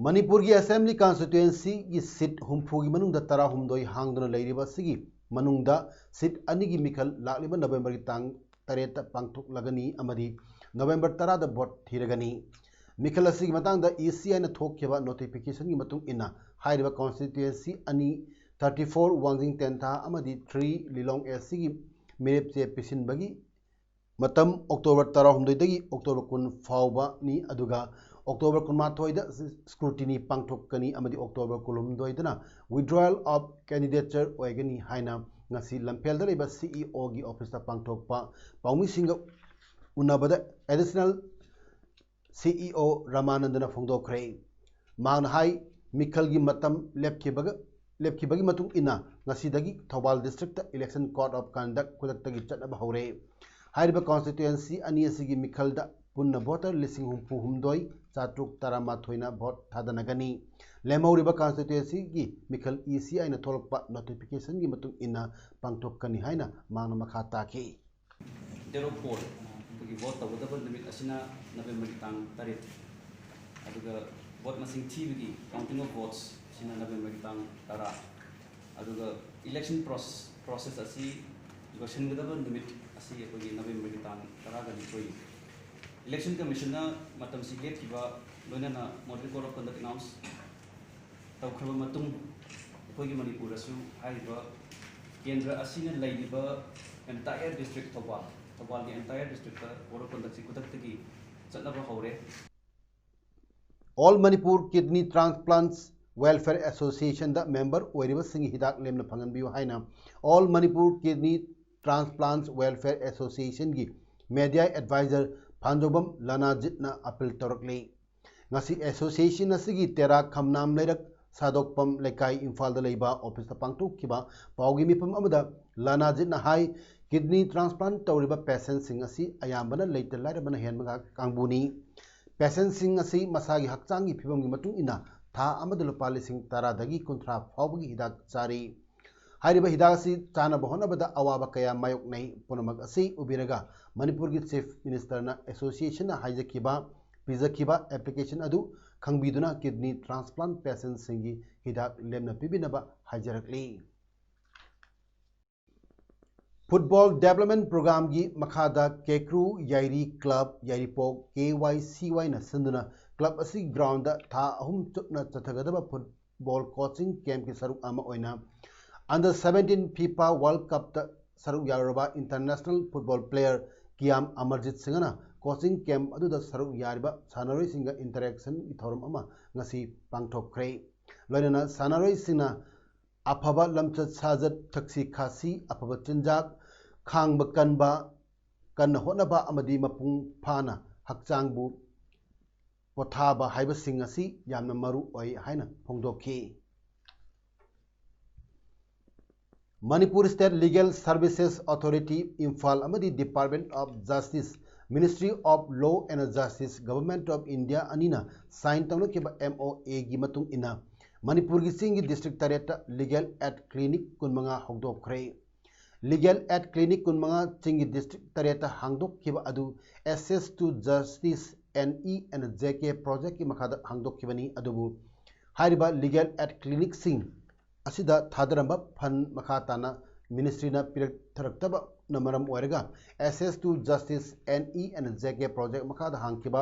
ꯃꯅꯤꯄꯨꯔꯒꯤ assembly ꯀꯟꯁꯇꯤꯇ꯭ꯋꯦꯟꯁꯤꯒꯤ ꯁꯤꯠ ꯍꯨꯝꯐꯨꯒꯤ ꯃꯅꯨꯡꯗ ꯇꯔꯥꯍꯨꯝꯗꯣꯏ ꯍꯥꯡꯗꯨꯅ ꯂꯩꯔꯤꯕ ꯑꯁꯤꯒꯤ ꯃꯅꯨꯡꯗ ꯁꯤꯠ ꯑꯅꯤꯒꯤ ꯃꯤꯈꯜ ꯂꯥꯛꯂꯤꯕ ꯅꯕꯦꯝꯕꯔꯒꯤ ꯇꯥꯡ ꯇꯔꯦꯠꯇ ꯄꯥꯡꯊꯣꯛꯂꯒꯅꯤ ꯑꯃꯗꯤ ꯅꯕꯦꯝꯕꯔ ꯇꯔꯥꯗ ꯚꯣꯠ ꯊꯤꯔꯒꯅꯤ꯫ ꯃꯤꯈꯜ ꯑꯁꯤꯒꯤ ꯃꯇꯥꯡꯗ ꯏ ꯁꯤ ꯑꯥꯏꯅ ꯊꯣꯛꯈꯤꯕ ꯅꯣꯇꯤꯐꯤꯀꯦꯁꯟꯒꯤ ꯃꯇꯨꯡ ꯏꯟꯅ ꯍꯥꯏꯔꯤꯕ ꯀꯟꯁꯇꯤꯇ꯭ꯋꯦꯟꯁꯤ ꯑꯅꯤ, ꯊꯥꯔꯇꯤ ꯐꯣꯔ ꯋꯥꯡꯖꯤꯡ ꯇꯦꯟꯊꯥ ꯑꯃꯗꯤ ꯊ꯭ꯔꯤ ꯂꯤꯂꯣꯡ ꯑꯦꯁ ꯁꯤꯒꯤ ꯃꯤꯔꯦꯞ ꯆꯦ ꯄꯤꯁꯤꯟꯕꯒꯤ ꯃꯇꯝ ꯑꯣꯛꯇꯣꯕꯔ ꯇꯔꯥꯍꯨꯝꯗꯣꯏꯗꯒꯤ ꯑꯣꯛꯇꯣꯕꯔ ꯀꯨꯟ ꯐꯥꯎꯕꯅꯤ, ꯑꯗꯨꯒ ꯑꯣꯛꯇꯣꯕꯔ ꯀꯨꯟꯃꯥꯊꯣꯏꯗ ꯁ꯭ꯀ꯭ꯔꯨꯇꯤꯅꯤ ꯄꯥꯡꯊꯣꯛꯀꯅꯤ ꯑꯃꯗꯤ ꯑꯣꯛꯇꯣꯕꯔ ꯀꯨꯟꯍꯨꯝꯗꯣꯏꯗꯅ withdrawal of candidature ꯑꯣꯏꯒꯅꯤ ꯍꯥꯏꯅ ꯉꯁꯤ ꯂꯝꯐꯦꯜꯗ ꯂꯩꯕ ꯁꯤ ꯏ ꯑꯣꯒꯤ ꯑꯣꯐꯤꯁꯇ ꯄꯥꯡꯊꯣꯛꯄ ꯄꯥꯎꯃꯤꯁꯤꯡꯒ ꯎꯅꯕꯗ ꯑꯦꯗꯤꯁꯅꯦꯜ ꯁꯤ ꯏ ꯑꯣ ꯔꯃꯥꯅꯟꯗꯅ ꯐꯣꯡꯗꯣꯛꯈ꯭ꯔꯦ꯫ ꯃꯍꯥꯛꯅ ꯍꯥꯏ, ꯃꯤꯈꯜꯒꯤ ꯃꯇꯝ ꯂꯦꯞꯈꯤꯕꯒ ꯂꯦꯞꯈꯤꯕꯒꯤ ꯃꯇꯨꯡ ꯏꯟꯅ ꯉꯁꯤꯗꯒꯤ Thoubal district election code of conduct ꯈꯨꯗꯛꯇꯒꯤ ꯆꯠꯅꯕ ꯍꯧꯔꯦ꯫ ꯍꯥꯏꯔꯤꯕ ꯀꯟꯁꯇꯤꯇ꯭ꯋꯦꯟꯁꯤ ꯑꯅꯤ ꯑꯁꯤꯒꯤ ꯃꯤꯈꯜꯗ ꯄꯨꯟꯅ ꯚꯣꯇꯔ ꯂꯤꯁꯤꯡ ꯍꯨꯝꯐꯨ ꯍꯨꯝꯗꯣꯏ ꯆꯥꯇ꯭ꯔꯨꯛ ꯇꯔꯥꯃꯥꯊꯣꯏꯅ ꯚꯣꯠ ꯊꯥꯗꯅꯒꯅꯤ꯫ ꯂꯦꯝꯍꯧꯔꯤꯕ ꯀꯟꯁꯇꯤꯇ꯭ꯋꯦꯟꯁꯤꯒꯤ ꯃꯤꯈꯜ ꯏ ꯁꯤ ꯑꯥꯏꯅ ꯊꯣꯛꯂꯛꯄ ꯅꯣꯇꯤꯐꯤꯀꯦꯁꯟꯒꯤ ꯃꯇꯨꯡ ꯏꯟꯅ ꯄꯥꯡꯊꯣꯛꯀꯅꯤ ꯍꯥꯏꯅ ꯃꯍꯥꯛꯅ ꯃꯈꯥ ꯇꯥꯈꯤ꯫ Date of poll, ꯑꯩꯈꯣꯏꯒꯤ ꯚꯣꯠ ꯇꯧꯒꯗꯕ ꯅꯨꯃꯤꯠ ꯑꯁꯤꯅ ꯅꯕꯦꯝꯕꯔꯒꯤ ꯇꯥꯡ ꯇꯔꯦꯠ, ꯑꯗꯨꯒ ꯚꯣꯠ ꯃꯁꯤꯡ ꯊꯤꯕꯒꯤ, counting of votes, ꯁꯤꯅ ꯅꯕꯦꯝꯕꯔꯒꯤ ꯇꯥꯡ ꯇꯔꯥ, ꯑꯗꯨꯒ election process ꯑꯁꯤ ꯂꯣꯏꯁꯤꯟꯒꯗꯕ ꯅꯨꯃꯤꯠ ꯑꯁꯤ ꯑꯩꯈꯣꯏꯒꯤ ꯅꯕꯦꯝꯕꯔꯒꯤ ꯇꯥꯡ ꯇꯔꯥꯒ ꯅꯤꯊꯣꯏꯅꯤ꯫ Election Commissionꯅ ꯃꯇꯝꯁꯤ ꯂꯦꯞꯈꯤꯕ ꯂꯣꯏꯅꯅ model code of conduct announce ꯇꯧꯈ꯭ꯔꯕ ꯃꯇꯨꯡ, ꯑꯩꯈꯣꯏꯒꯤ ꯃꯅꯤꯄꯨꯔꯗꯁꯨ ꯍꯥꯏꯔꯤꯕ ꯀꯦꯟꯗ꯭ꯔ ꯑꯁꯤꯅ ꯂꯩꯔꯤꯕ entire district Thoubal, ꯊꯧꯕꯥꯜꯒꯤ entire districtꯇ code of conductꯁꯤ ꯈꯨꯗꯛꯇꯒꯤ ꯆꯠꯅꯕ ꯍꯧꯔꯦ꯫ All Manipur Kidney Transplants Welfare Associationꯗ member ꯑꯣꯏꯔꯤꯕꯁꯤꯡꯒꯤ ꯍꯤꯗꯥꯛ ꯂꯦꯝꯅ ꯐꯪꯍꯟꯕꯤꯌꯨ ꯍꯥꯏꯅ All Manipur Kidney Transplants Welfare Associationꯒꯤ media advisor ꯐꯥꯟꯖꯧꯕꯝ ꯂꯅꯥꯖꯤꯠꯅ appeal ꯇꯧꯔꯛꯂꯤ꯫ ꯉꯁꯤ association ꯑꯁꯤꯒꯤ ꯇꯦꯔꯥ ꯈꯝꯅꯥꯝ ꯂꯩꯔꯛ ꯁꯥꯗꯣꯛꯄꯝ ꯂꯩꯀꯥꯏ ꯏꯝꯐꯥꯜꯗ ꯂꯩꯕ ꯑꯣꯐꯤꯁꯇ ꯄꯥꯡꯊꯣꯛꯈꯤꯕ ꯄꯥꯎꯒꯤ ꯃꯤꯐꯝ ꯑꯃꯗ ꯂꯅꯥꯖꯤꯠꯅ ꯍꯥꯏ, kidney transplant ꯇꯧꯔꯤꯕ patientꯁꯤꯡ ꯑꯁꯤ ꯑꯌꯥꯝꯕꯅ ꯂꯩꯇ ꯂꯥꯏꯔꯕꯅ ꯍꯦꯟꯕ ꯉꯥꯛ-, ꯀꯥꯡꯕꯨꯅꯤ꯫ Patientꯁꯤꯡ ꯑꯁꯤ ꯃꯁꯥꯒꯤ ꯍꯛꯆꯥꯡꯒꯤ ꯐꯤꯕꯝꯒꯤ ꯃꯇꯨꯡ ꯏꯟꯅ ꯊꯥ ꯑꯃꯗ ꯂꯨꯄꯥ ꯂꯤꯁꯤꯡ ꯇꯔꯥꯗꯒꯤ ꯀꯨꯟꯊ꯭ꯔꯥ ꯐꯥꯎꯕꯒꯤ ꯍꯤꯗꯥꯛ ꯆꯥꯔꯤ꯫ ꯍꯥꯏꯔꯤꯕ ꯍꯤꯗꯥꯛ ꯑꯁꯤ ꯆꯥꯅꯕ ꯍꯣꯠꯅꯕꯗ ꯑꯋꯥꯕ ꯀꯌꯥ ꯃꯥꯌꯣꯛꯅꯩ꯫ ꯄꯨꯝꯅꯃꯛ ꯑꯁꯤ ꯎꯕꯤꯔꯒ ꯃꯅꯤꯄꯨꯔꯒꯤ Chief Ministerꯅ Associationꯅ ꯍꯥꯏꯖꯈꯤꯕ, ꯄꯤꯖꯈꯤꯕ application ꯑꯗꯨ ꯈꯪꯕꯤꯗꯨꯅ kidney transplant patientꯁꯤꯡꯒꯤ ꯍꯤꯗꯥꯛ ꯂꯦꯝꯅ ꯄꯤꯕꯤꯅꯕ ꯍꯥꯏꯖꯔꯛꯂꯤ꯫ Football Development Programmeꯒꯤ ꯃꯈꯥꯗ ꯀꯦꯀ꯭ꯔꯨ ꯌꯥꯏꯔꯤ Club, ꯌꯥꯏꯔꯤꯄꯣꯛ, KYCYꯅ ꯁꯤꯟꯗꯨꯅ club ꯑꯁꯤꯒꯤ groundꯗ ꯊꯥ ꯑꯍꯨꯝ ꯆꯨꯞꯅ ꯆꯠꯊꯒꯗꯕ football coaching campꯀꯤ ꯁꯔꯨꯛ ꯑꯃ ꯑꯣꯏꯅ Under seventeen FIFA World Cupꯇ ꯁꯔꯨꯛ ꯌꯥꯔꯨꯔꯕ international football player ꯀꯤꯌꯥꯝ ꯑꯃꯔꯖꯤꯠ ꯁꯤꯡꯍꯅ coaching camp ꯑꯗꯨꯗ ꯁꯔꯨꯛ ꯌꯥꯔꯤꯕ ꯁꯥꯟꯅꯔꯣꯏꯁꯤꯡꯒ interactionꯒꯤ ꯊꯧꯔꯝ ꯑꯃ ꯉꯁꯤ ꯄꯥꯡꯊꯣꯛꯈ꯭ꯔꯦ꯫ ꯂꯣꯏꯅꯅ ꯁꯥꯟꯅꯔꯣꯏꯁꯤꯡꯅ ꯑꯐꯕ ꯂꯝꯆꯠ ꯁꯥꯖꯠ, ꯊꯛꯁꯤ ꯈꯥꯁꯤ, ꯑꯐꯕ ꯆꯤꯟꯖꯥꯛ, ꯈꯥꯡꯕ ꯀꯟꯕ, ꯀꯟꯅ ꯍꯣꯠꯅꯕ ꯑꯃꯗꯤ ꯃꯄꯨꯡ ꯐꯥꯅ ꯍꯛꯆꯥꯡꯕꯨ ꯄꯣꯊꯥꯕ ꯍꯥꯏꯕꯁꯤꯡ ꯑꯁꯤ ꯌꯥꯝꯅ ꯃꯔꯨ ꯑꯣꯏ ꯍꯥꯏꯅ ꯐꯣꯡꯗꯣꯛꯈꯤ꯫ Manipur State Legal Services Authority, Imphal ꯑꯃꯗꯤ Department of Justice, Ministry of Law and Justice, Government of India ꯑꯅꯤꯅ sign ꯇꯧꯅꯈꯤꯕ MOAꯒꯤ ꯃꯇꯨꯡ ꯏꯟꯅ ꯃꯅꯤꯄꯨꯔꯒꯤ ꯆꯤꯡꯒꯤ district ꯇꯔꯦꯠꯇ Legal Aid Clinic ꯀꯨꯟꯃꯉꯥ ꯍꯧꯗꯣꯛꯈ꯭ꯔꯦ꯫ Legal Aid Clinic ꯀꯨꯟꯃꯉꯥ ꯆꯤꯡꯒꯤ district ꯇꯔꯦꯠꯇ ꯍꯥꯡꯗꯣꯛꯈꯤꯕ ꯑꯗꯨ Access to Justice NE and JK projectꯀꯤ ꯃꯈꯥꯗ ꯍꯥꯡꯗꯣꯛꯈꯤꯕꯅꯤ꯫ ꯑꯗꯨꯕꯨ ꯍꯥꯏꯔꯤꯕ Legal Aid Clinicꯁꯤꯡ ꯑꯁꯤꯗ ꯊꯥꯗꯔꯝꯕ fund ꯃꯈꯥ ꯇꯥꯅ ministryꯅ ꯄꯤꯔꯛꯊꯔꯛꯇꯕꯅ ꯃꯔꯝ ꯑꯣꯏꯔꯒ Access to Justice NE and JK project ꯃꯈꯥꯗ ꯍꯥꯡꯈꯤꯕ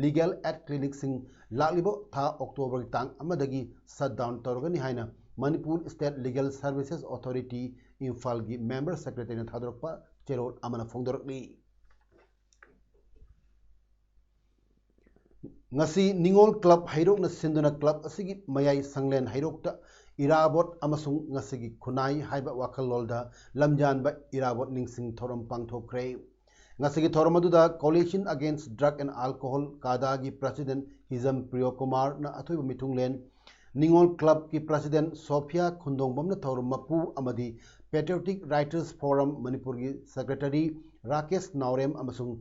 Legal Aid Clinicꯁꯤꯡ ꯂꯥꯛꯂꯤꯕ ꯊꯥ Octoberꯒꯤ ꯇꯥꯡ ꯑꯃꯗꯒꯤ shut down ꯇꯧꯔꯒꯅꯤ ꯍꯥꯏꯅ Manipur State Legal Services Authority, ꯏꯝꯐꯥꯜꯒꯤ member secretaryꯅ ꯊꯥꯗꯣꯔꯛꯄ ꯆꯦꯔꯣꯜ ꯑꯃꯅ ꯐꯣꯡꯗꯣꯔꯛꯂꯤ꯫ ꯉꯁꯤ ꯅꯤꯉꯣꯜ club ꯍꯩꯔꯣꯛꯅ ꯁꯤꯟꯗꯨꯅ club ꯑꯁꯤꯒꯤ ꯃꯌꯥꯏ ꯁꯪꯂꯦꯟ ꯍꯩꯔꯣꯛꯇ ꯏꯔꯥꯕꯣꯠ ꯑꯃꯁꯨꯡ ꯉꯁꯤꯒꯤ ꯈꯨꯟꯅꯥꯏ ꯍꯥꯏꯕ ꯋꯥꯈꯜꯂꯣꯟꯗ ꯂꯝꯖꯥꯟꯕ ꯏꯔꯥꯕꯣꯠ ꯅꯤꯡꯁꯤꯡ ꯊꯧꯔꯝ ꯄꯥꯡꯊꯣꯛꯈ꯭ꯔꯦ꯫ ꯉꯁꯤꯒꯤ ꯊꯧꯔꯝ ꯑꯗꯨꯗ Coalition Against Drug and Alcohol, ꯀꯥꯗꯥꯒꯤ president ꯍꯤꯖꯝ ꯄ꯭ꯔꯤꯌꯣꯀꯨꯃꯥꯔꯅ ꯑꯊꯣꯏꯕ ꯃꯤꯊꯨꯡꯂꯦꯟ, ꯅꯤꯉꯣꯜ clubꯀꯤ president ꯁꯣꯐꯤꯌꯥ ꯈꯨꯟꯗꯣꯡꯕꯝꯅ ꯊꯧꯔꯝ ꯃꯄꯨ ꯑꯃꯗꯤ Patriotic Writers Forum ꯃꯅꯤꯄꯨꯔꯒꯤ secretary ꯔꯥꯀꯦꯁ ꯅꯥꯎꯔꯦꯝ ꯑꯃꯁꯨꯡ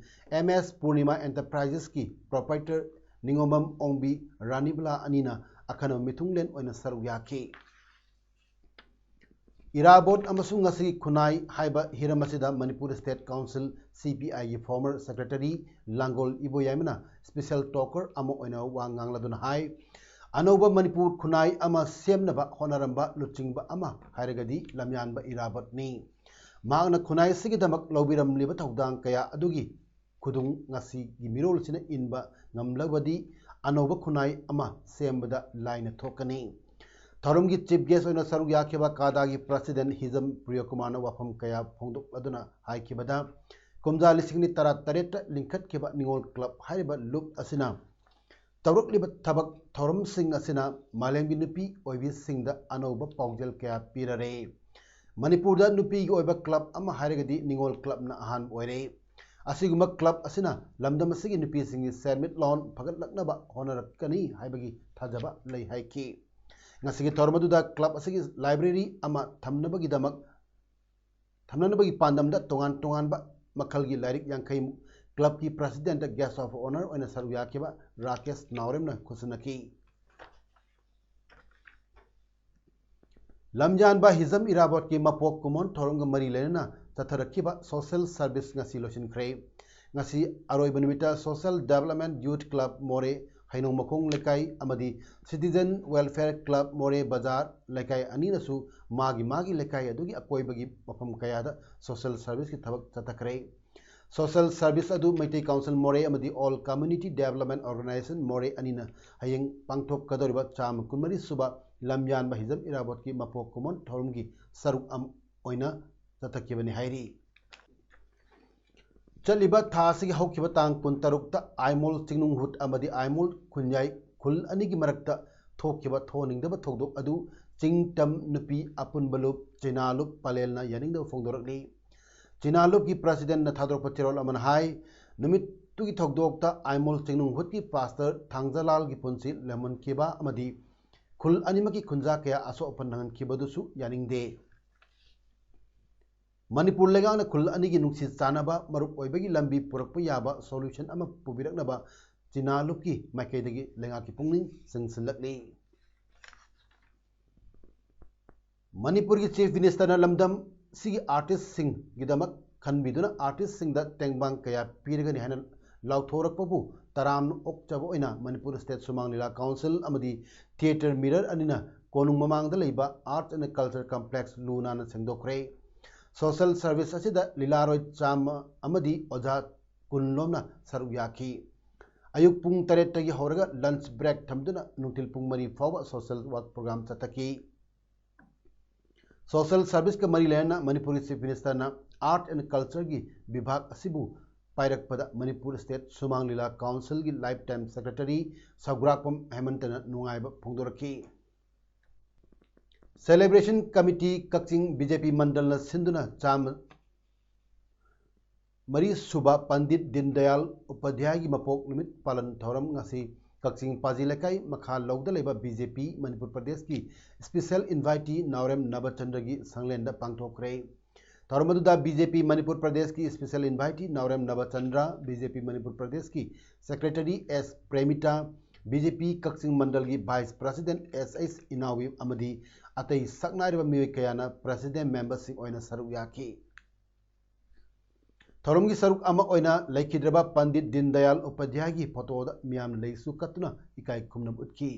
MS Purnima Enterprisesꯀꯤ proprietor ꯅꯤꯉꯣꯝꯕꯝ ꯑꯣꯡꯕꯤ ꯔꯥꯅꯤꯕꯂꯥ ꯑꯅꯤꯅ ꯑꯈꯟꯅꯕ ꯃꯤꯊꯨꯡꯂꯦꯟ ꯑꯣꯏꯅ ꯁꯔꯨꯛ ꯌꯥꯈꯤ꯫ ꯏꯔꯥꯕꯣꯠ ꯑꯃꯁꯨꯡ ꯉꯁꯤꯒꯤ ꯈꯨꯟꯅꯥꯏ ꯍꯥꯏꯕ ꯍꯤꯔꯝ ꯑꯁꯤꯗ Manipur State Council, C P I ꯒꯤ former secretary ꯂꯥꯡꯒꯣꯜ ꯏꯕꯣꯌꯥꯏꯃꯅ special talker ꯑꯃ ꯑꯣꯏꯅ ꯋꯥ ꯉꯥꯡꯂꯗꯨꯅ ꯍꯥꯏ, ꯑꯅꯧꯕ ꯃꯅꯤꯄꯨꯔ ꯈꯨꯟꯅꯥꯏ ꯑꯃ ꯁꯦꯝꯅꯕ ꯍꯣꯠꯅꯔꯝꯕ ꯂꯨꯆꯤꯡꯕ ꯑꯃ ꯍꯥꯏꯔꯒꯗꯤ ꯂꯝꯌꯥꯟꯕ ꯏꯔꯥꯕꯣꯠꯅꯤ꯫ ꯃꯍꯥꯛꯅ ꯈꯨꯟꯅꯥꯏ ꯑꯁꯤꯒꯤꯗꯃꯛ ꯂꯧꯕꯤꯔꯝꯂꯤꯕ ꯊꯧꯗꯥꯡ ꯀꯌꯥ ꯑꯗꯨꯒꯤ ꯈꯨꯗꯨꯡ ꯉꯁꯤꯒꯤ ꯃꯤꯔꯣꯜꯁꯤꯅ ꯏꯟꯕ ꯉꯝꯂꯕꯗꯤ ꯑꯅꯧꯕ ꯈꯨꯟꯅꯥꯏ ꯑꯃ ꯁꯦꯝꯕꯗ ꯂꯥꯏꯅ ꯊꯣꯛꯀꯅꯤ꯫ ꯊꯧꯔꯝꯒꯤ chief guest ꯑꯣꯏꯅ ꯁꯔꯨꯛ ꯌꯥꯈꯤꯕ ꯀꯥꯗꯥꯒꯤ president ꯍꯤꯖꯝ ꯄ꯭ꯔꯤꯌꯀꯨꯃꯥꯔꯅ ꯋꯥꯐꯝ ꯀꯌꯥ ꯐꯣꯡꯗꯣꯛꯂꯗꯨꯅ ꯍꯥꯏꯈꯤꯕꯗ, ꯀꯨꯝꯖꯥ ꯂꯤꯁꯤꯡ ꯑꯅꯤ ꯇꯔꯥꯇꯔꯦꯠꯇ ꯂꯤꯡꯈꯠꯈꯤꯕ ꯅꯤꯉꯣꯜ club ꯍꯥꯏꯔꯤꯕ ꯂꯨꯞ ꯑꯁꯤꯅ ꯇꯧꯔꯛꯂꯤꯕ ꯊꯕꯛ ꯊꯧꯔꯝꯁꯤꯡ ꯑꯁꯤꯅ ꯃꯥꯂꯦꯝꯒꯤ ꯅꯨꯄꯤ ꯑꯣꯏꯕꯤꯁꯤꯡꯗ ꯑꯅꯧꯕ ꯄꯥꯎꯖꯦꯜ ꯀꯌꯥ ꯄꯤꯔꯔꯦ꯫ ꯃꯅꯤꯄꯨꯔꯗ ꯅꯨꯄꯤꯒꯤ ꯑꯣꯏꯕ club ꯑꯃ ꯍꯥꯏꯔꯒꯗꯤ ꯅꯤꯉꯣꯜ clubꯅ ꯑꯍꯥꯟꯕ ꯑꯣꯏꯔꯦ꯫ ꯑꯁꯤꯒꯨꯝꯕ club ꯑꯁꯤꯅ ꯂꯝꯗꯝ ꯑꯁꯤꯒꯤ ꯅꯨꯄꯤꯁꯤꯡꯒꯤ ꯁꯦꯟꯃꯤꯠꯂꯣꯟ ꯐꯒꯠꯂꯛꯅꯕ ꯍꯣꯠꯅꯔꯛꯀꯅꯤ ꯍꯥꯏꯕꯒꯤ ꯊꯥꯖꯕ ꯂꯩ ꯍꯥꯏꯈꯤ꯫ ꯉꯁꯤꯒꯤ ꯊꯧꯔꯝ ꯑꯗꯨꯗ club ꯑꯁꯤꯒꯤ library ꯑꯃ ꯊꯝꯅꯕꯒꯤꯗꯃꯛ, ꯊꯝꯅꯅꯕꯒꯤ ꯄꯥꯟꯗꯝꯗ ꯇꯣꯉꯥꯟ ꯇꯣꯉꯥꯟꯕ ꯃꯈꯜꯒꯤ ꯂꯥꯏꯔꯤꯛ ꯌꯥꯡꯈꯩꯃꯨꯛ clubꯀꯤ presidentꯇ guest of honour ꯑꯣꯏꯅ ꯁꯔꯨꯛ ꯌꯥꯈꯤꯕ ꯔꯥꯀꯦꯁ ꯅꯥꯎꯔꯦꯝꯅ ꯈꯨꯠꯁꯤꯟꯅꯈꯤ꯫ ꯂꯝꯌꯥꯟꯕ ꯍꯤꯖꯝ ꯏꯔꯥꯕꯣꯠꯀꯤ ꯃꯄꯣꯛ ꯀꯨꯝꯑꯣꯟ ꯊꯧꯔꯝꯒ ꯃꯔꯤ ꯂꯩꯅꯅ ꯆꯠꯊꯔꯛꯈꯤꯕ social service ꯉꯁꯤ ꯂꯣꯏꯁꯤꯟꯈ꯭ꯔꯦ꯫ ꯉꯁꯤ ꯑꯔꯣꯏꯕ ꯅꯨꯃꯤꯠꯇ Social Development Youth Club ꯃꯣꯔꯦ, ꯍꯩꯅꯧ ꯃꯈꯣꯡ ꯂꯩꯀꯥꯏ ꯑꯃꯗꯤ Citizen Welfare Club ꯃꯣꯔꯦ ꯕꯖꯥꯔ ꯂꯩꯀꯥꯏ ꯑꯅꯤꯅꯁꯨ ꯃꯥꯒꯤ ꯃꯥꯒꯤ ꯂꯩꯀꯥꯏ ꯑꯗꯨꯒꯤ ꯑꯀꯣꯏꯕꯒꯤ ꯃꯐꯝ ꯀꯌꯥꯗ social serviceꯀꯤ ꯊꯕꯛ ꯆꯠꯊꯈ꯭ꯔꯦ꯫ Social service ꯑꯗꯨ ꯃꯩꯇꯩ Council ꯃꯣꯔꯦ ꯑꯃꯗꯤ All Community Development Organisation ꯃꯣꯔꯦ ꯑꯅꯤꯅ ꯍꯌꯦꯡ ꯄꯥꯡꯊꯣꯛꯀꯗꯧꯔꯤꯕ ꯆꯥꯝꯃ ꯀꯨꯟꯃꯔꯤ ꯁꯨꯕ ꯂꯝꯌꯥꯟꯕ ꯍꯤꯖꯝ ꯏꯔꯥꯕꯣꯠꯀꯤ ꯃꯄꯣꯛ ꯀꯨꯝꯑꯣꯟ ꯊꯧꯔꯝꯒꯤ ꯁꯔꯨꯛ ꯑꯃ ꯑꯣꯏꯅ ꯆꯠꯊꯈꯤꯕꯅꯤ ꯍꯥꯏꯔꯤ꯫ ꯆꯠꯂꯤꯕ ꯊꯥ ꯑꯁꯤꯒꯤ ꯍꯧꯈꯤꯕ ꯇꯥꯡ ꯀꯨꯟꯇꯔꯨꯛꯇ ꯑꯥꯏꯃꯣꯜ ꯆꯤꯡꯅꯨꯡꯍꯨꯠ ꯑꯃꯗꯤ ꯑꯥꯏꯃꯣꯜ ꯈꯨꯟꯌꯥꯏ ꯈꯨꯜ ꯑꯅꯤꯒꯤ ꯃꯔꯛꯇ ꯊꯣꯛꯈꯤꯕ ꯊꯣꯛꯍꯟꯅꯤꯡꯗꯕ ꯊꯧꯗꯣꯛ ꯑꯗꯨ ꯆꯤꯡ ꯇꯝ ꯅꯨꯄꯤ ꯑꯄꯨꯟꯕ ꯂꯨꯞ ꯆꯤꯅꯥ ꯂꯨꯞ ꯄꯂꯦꯜꯅ ꯌꯥꯅꯤꯡꯗꯕ ꯐꯣꯡꯗꯣꯔꯛꯂꯤ꯫ ꯆꯤꯅꯥ ꯂꯨꯞꯀꯤ presidentꯅ ꯊꯥꯗꯣꯔꯛꯄ ꯆꯦꯔꯣꯜ ꯑꯃꯅ ꯍꯥꯏ, ꯅꯨꯃꯤꯠꯇꯨꯒꯤ ꯊꯧꯗꯣꯛꯇ ꯑꯥꯏꯃꯣꯜ ꯆꯤꯡꯅꯨꯡꯍꯨꯠꯀꯤ pastor ꯊꯥꯡꯖꯂꯥꯜꯒꯤ ꯄꯨꯟꯁꯤ ꯂꯦꯝꯍꯟꯈꯤꯕ ꯑꯃꯗꯤ ꯈꯨꯜ ꯑꯅꯤꯃꯛꯀꯤ ꯈꯨꯟꯖꯥ ꯀꯌꯥ ꯑꯁꯣꯛ ꯑꯄꯟ ꯅꯪꯍꯟꯈꯤꯕꯗꯨꯁꯨ ꯌꯥꯅꯤꯡꯗꯦ꯫ ꯃꯅꯤꯄꯨꯔ ꯂꯩꯉꯥꯛꯅ ꯈꯨꯜ ꯑꯅꯤꯒꯤ ꯅꯨꯡꯁꯤ ꯆꯥꯟꯅꯕ ꯃꯔꯨꯞ ꯑꯣꯏꯕꯒꯤ ꯂꯝꯕꯤ ꯄꯨꯔꯛꯄ ꯌꯥꯕ solution ꯑꯃ ꯄꯨꯕꯤꯔꯛꯅꯕ ꯆꯤꯅꯥ ꯂꯨꯞꯀꯤ ꯃꯥꯏꯀꯩꯗꯒꯤ ꯂꯩꯉꯥꯛꯀꯤ ꯄꯨꯛꯅꯤꯡ ꯆꯤꯡꯁꯤꯜꯂꯛꯂꯤ꯫ ꯃꯅꯤꯄꯨꯔꯒꯤ Chief Ministerꯅ ꯂꯝꯗꯝ ꯁꯤꯒꯤ artistꯁꯤꯡꯒꯤꯗꯃꯛ ꯈꯟꯕꯤꯗꯨꯅ artistꯁꯤꯡꯗ ꯇꯦꯡꯕꯥꯡ ꯀꯌꯥ ꯄꯤꯔꯒꯅꯤ ꯍꯥꯏꯅ ꯂꯥꯎꯊꯣꯔꯛꯄꯕꯨ ꯇꯔꯥꯝꯅ ꯑꯣꯛꯆꯕ ꯑꯣꯏꯅ ꯃꯅꯤꯄꯨꯔ State ꯁꯨꯃꯥꯡ ꯂꯤꯂꯥ Council ꯑꯃꯗꯤ Theatre Mirror ꯑꯅꯤꯅ ꯀꯣꯅꯨꯡ ꯃꯃꯥꯡꯗ ꯂꯩꯕ Arts and Culture Complex ꯂꯨ ꯅꯥꯟꯅ ꯁꯦꯡꯗꯣꯛꯈ꯭ꯔꯦ꯫ Social service ꯑꯁꯤꯗ ꯂꯤꯂꯥꯔꯣꯏ ꯆꯥꯝꯃ ꯑꯃꯗꯤ ꯑꯣꯖꯥ ꯀꯨꯟ ꯂꯣꯝꯅ ꯁꯔꯨꯛ ꯌꯥꯈꯤ꯫ ꯑꯌꯨꯛ ꯄꯨꯡ ꯇꯔꯦꯠꯇꯒꯤ ꯍꯧꯔꯒ lunch break ꯊꯝꯗꯨꯅ ꯅꯨꯡꯊꯤꯜ ꯄꯨꯡ ꯃꯔꯤ ꯐꯥꯎꯕ social work program ꯆꯠꯊꯈꯤ꯫ Social serviceꯀ ꯃꯔꯤ ꯂꯩꯅꯅ ꯃꯅꯤꯄꯨꯔꯒꯤ Chief Ministerꯅ Art and Cultureꯒꯤ ꯕꯤꯚꯥꯒ ꯑꯁꯤꯕꯨ ꯄꯥꯏꯔꯛꯄꯗ ꯃꯅꯤꯄꯨꯔ State ꯁꯨꯃꯥꯡ ꯂꯤꯂꯥ Councilꯒꯤ lifetime secretary ꯁꯧꯒ꯭ꯔꯥꯛꯄꯝ ꯍꯦꯃꯟꯇꯅ ꯅꯨꯡꯉꯥꯏꯕ ꯐꯣꯡꯗꯣꯔꯛꯈꯤ꯫ Celebration Committee ꯀꯛꯆꯤꯡ BJP ꯃꯟꯗꯜꯅ ꯁꯤꯟꯗꯨꯅ ꯆꯥꯝꯃ ꯃꯔꯤ ꯁꯨꯕ ꯄꯟꯗꯤꯠ ꯗꯤꯟꯗꯌꯥꯜ ꯎꯄꯥꯙ꯭ꯌꯥꯌꯒꯤ ꯃꯄꯣꯛ ꯅꯨꯃꯤꯠ ꯄꯥꯂꯟ ꯊꯧꯔꯝ ꯉꯁꯤ ꯀꯛꯆꯤꯡ ꯄꯥꯖꯤ ꯂꯩꯀꯥꯏ ꯃꯈꯥ ꯂꯧꯗ ꯂꯩꯕ BJP ꯃꯅꯤꯄꯨꯔ ꯄ꯭ꯔꯗꯦꯁꯀꯤ special invitee ꯅꯥꯎꯔꯦꯝ ꯅꯕꯆꯟꯗ꯭ꯔꯒꯤ ꯁꯪꯂꯦꯟꯗ ꯄꯥꯡꯊꯣꯛꯈ꯭ꯔꯦ꯫ ꯊꯧꯔꯝ ꯑꯗꯨꯗ BJP ꯃꯅꯤꯄꯨꯔ ꯄ꯭ꯔꯗꯦꯁꯀꯤ special invitee ꯅꯥꯎꯔꯦꯝ ꯅꯕꯆꯟꯗ꯭ꯔ, BJP ꯃꯅꯤꯄꯨꯔ ꯄ꯭ꯔꯗꯦꯁꯀꯤ secretary S ꯄ꯭ꯔꯦꯃꯤꯇꯥ, BJP ꯀꯛꯆꯤꯡ ꯃꯟꯗꯜꯒꯤ vice president S H ꯏꯅꯥꯎꯕꯤ ꯑꯃꯗꯤ ꯑꯇꯩ ꯁꯛꯅꯥꯏꯔꯕ ꯃꯤꯑꯣꯏ ꯀꯌꯥꯅ president memberꯁꯤꯡ ꯑꯣꯏꯅ ꯁꯔꯨꯛ ꯌꯥꯈꯤ꯫ ꯊꯧꯔꯝꯒꯤ ꯁꯔꯨꯛ ꯑꯃ ꯑꯣꯏꯅ ꯂꯩꯈꯤꯗ꯭ꯔꯕ ꯄꯟꯗꯤꯠ ꯗꯤꯟꯗꯌꯥꯜ ꯎꯄꯥꯙ꯭ꯌꯥꯌꯒꯤ ꯐꯣꯇꯣꯗ ꯃꯤꯌꯥꯝꯅ ꯂꯩꯁꯨ ꯀꯠꯇꯨꯅ ꯏꯀꯥꯏ ꯈꯨꯝꯅꯕ ꯎꯠꯈꯤ꯫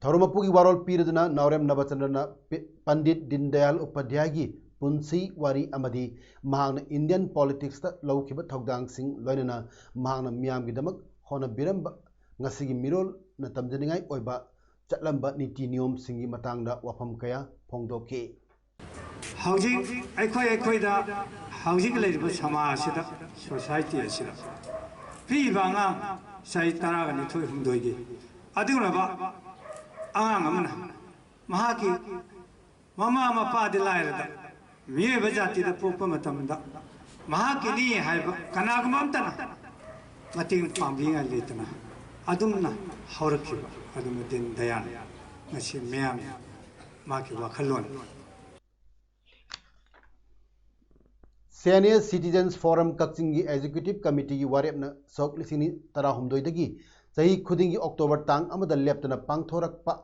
ꯊꯧꯔꯝ ꯃꯄꯨꯒꯤ ꯋꯥꯔꯣꯜ ꯄꯤꯔꯗꯨꯅ ꯅꯥꯎꯔꯦꯝ ꯅꯕꯆꯟꯗ꯭ꯔꯅ ꯄꯤ-, ꯄꯟꯗꯤꯠ ꯗꯤꯟꯗꯌꯥꯜ ꯎꯄꯥꯙ꯭ꯌꯥꯌꯒꯤ ꯄꯨꯟꯁꯤ ꯋꯥꯔꯤ ꯑꯃꯗꯤ ꯃꯍꯥꯛꯅ Indian politicsꯇ ꯂꯧꯈꯤꯕ ꯊꯧꯗꯥꯡꯁꯤꯡ ꯂꯣꯏꯅꯅ ꯃꯍꯥꯛꯅ ꯃꯤꯌꯥꯝꯒꯤꯗꯃꯛ ꯍꯣꯠꯅꯕꯤꯔꯝꯕ, ꯉꯁꯤꯒꯤ ꯃꯤꯔꯣꯜꯅ ꯇꯝꯖꯅꯤꯡꯉꯥꯏ ꯑꯣꯏꯕ ꯆꯠꯂꯝꯕ ꯅꯤꯇꯤ ꯅꯤꯌꯣꯝꯁꯤꯡꯒꯤ ꯃꯇꯥꯡꯗ ꯋꯥꯐꯝ ꯀꯌꯥ ꯐꯣꯡꯗꯣꯛꯈꯤ꯫ ꯍꯧꯖꯤꯛ ꯑꯩꯈꯣꯏ ꯑꯩꯈꯣꯏꯗ ꯍꯧꯖꯤꯛ ꯂꯩꯔꯤꯕ ꯁꯃꯥꯖ ꯑꯁꯤꯗ, society ꯑꯁꯤꯗ ꯄꯤꯛꯏꯕ ꯑꯉꯥꯡ ꯆꯍꯤ ꯇꯔꯥꯒ ꯅꯤꯊꯣꯏ ꯍꯨꯝꯗꯣꯏꯒꯤ ꯑꯗꯨꯒꯨꯝꯂꯕ ꯑꯉꯥꯡ ꯑꯃꯅ ꯃꯍꯥꯛꯀꯤ ꯃꯃꯥ ꯃꯄꯥꯗꯤ ꯂꯥꯏꯔꯗ ꯃꯤꯑꯣꯏꯕ ꯖꯥꯇꯤꯗ ꯄꯣꯛꯄ ꯃꯇꯝꯗ ꯃꯍꯥꯛꯀꯤꯅꯤ ꯍꯥꯏꯕ ꯀꯅꯥꯒꯨꯝꯕ ꯑꯝꯇꯅ ꯃꯇꯦꯡ ꯄꯥꯡꯕꯤꯉꯥꯏ ꯂꯩꯇꯅ ꯑꯗꯨꯝꯅ ꯍꯧꯔꯛꯈꯤꯕ ꯑꯗꯨꯝꯕ ꯗꯤꯟ ꯗꯌꯥꯟ ꯉꯁꯤ ꯃꯤꯌꯥꯝ ꯃꯍꯥꯛꯀꯤ ꯋꯥꯈꯜꯂꯣꯟ꯫ CNA Citizens Forum ꯀꯛꯆꯤꯡꯒꯤ Executive Committeeꯒꯤ ꯋꯥꯔꯦꯞꯅ ꯁꯣꯛ ꯂꯤꯁꯤꯡ ꯑꯅꯤ ꯇꯔꯥꯍꯨꯝꯗꯣꯏꯗꯒꯤ ꯆꯍꯤ ꯈꯨꯗꯤꯡꯒꯤ October ꯇꯥꯡ ꯑꯃꯗ ꯂꯦꯞꯇꯅ ꯄꯥꯡꯊꯣꯔꯛꯄ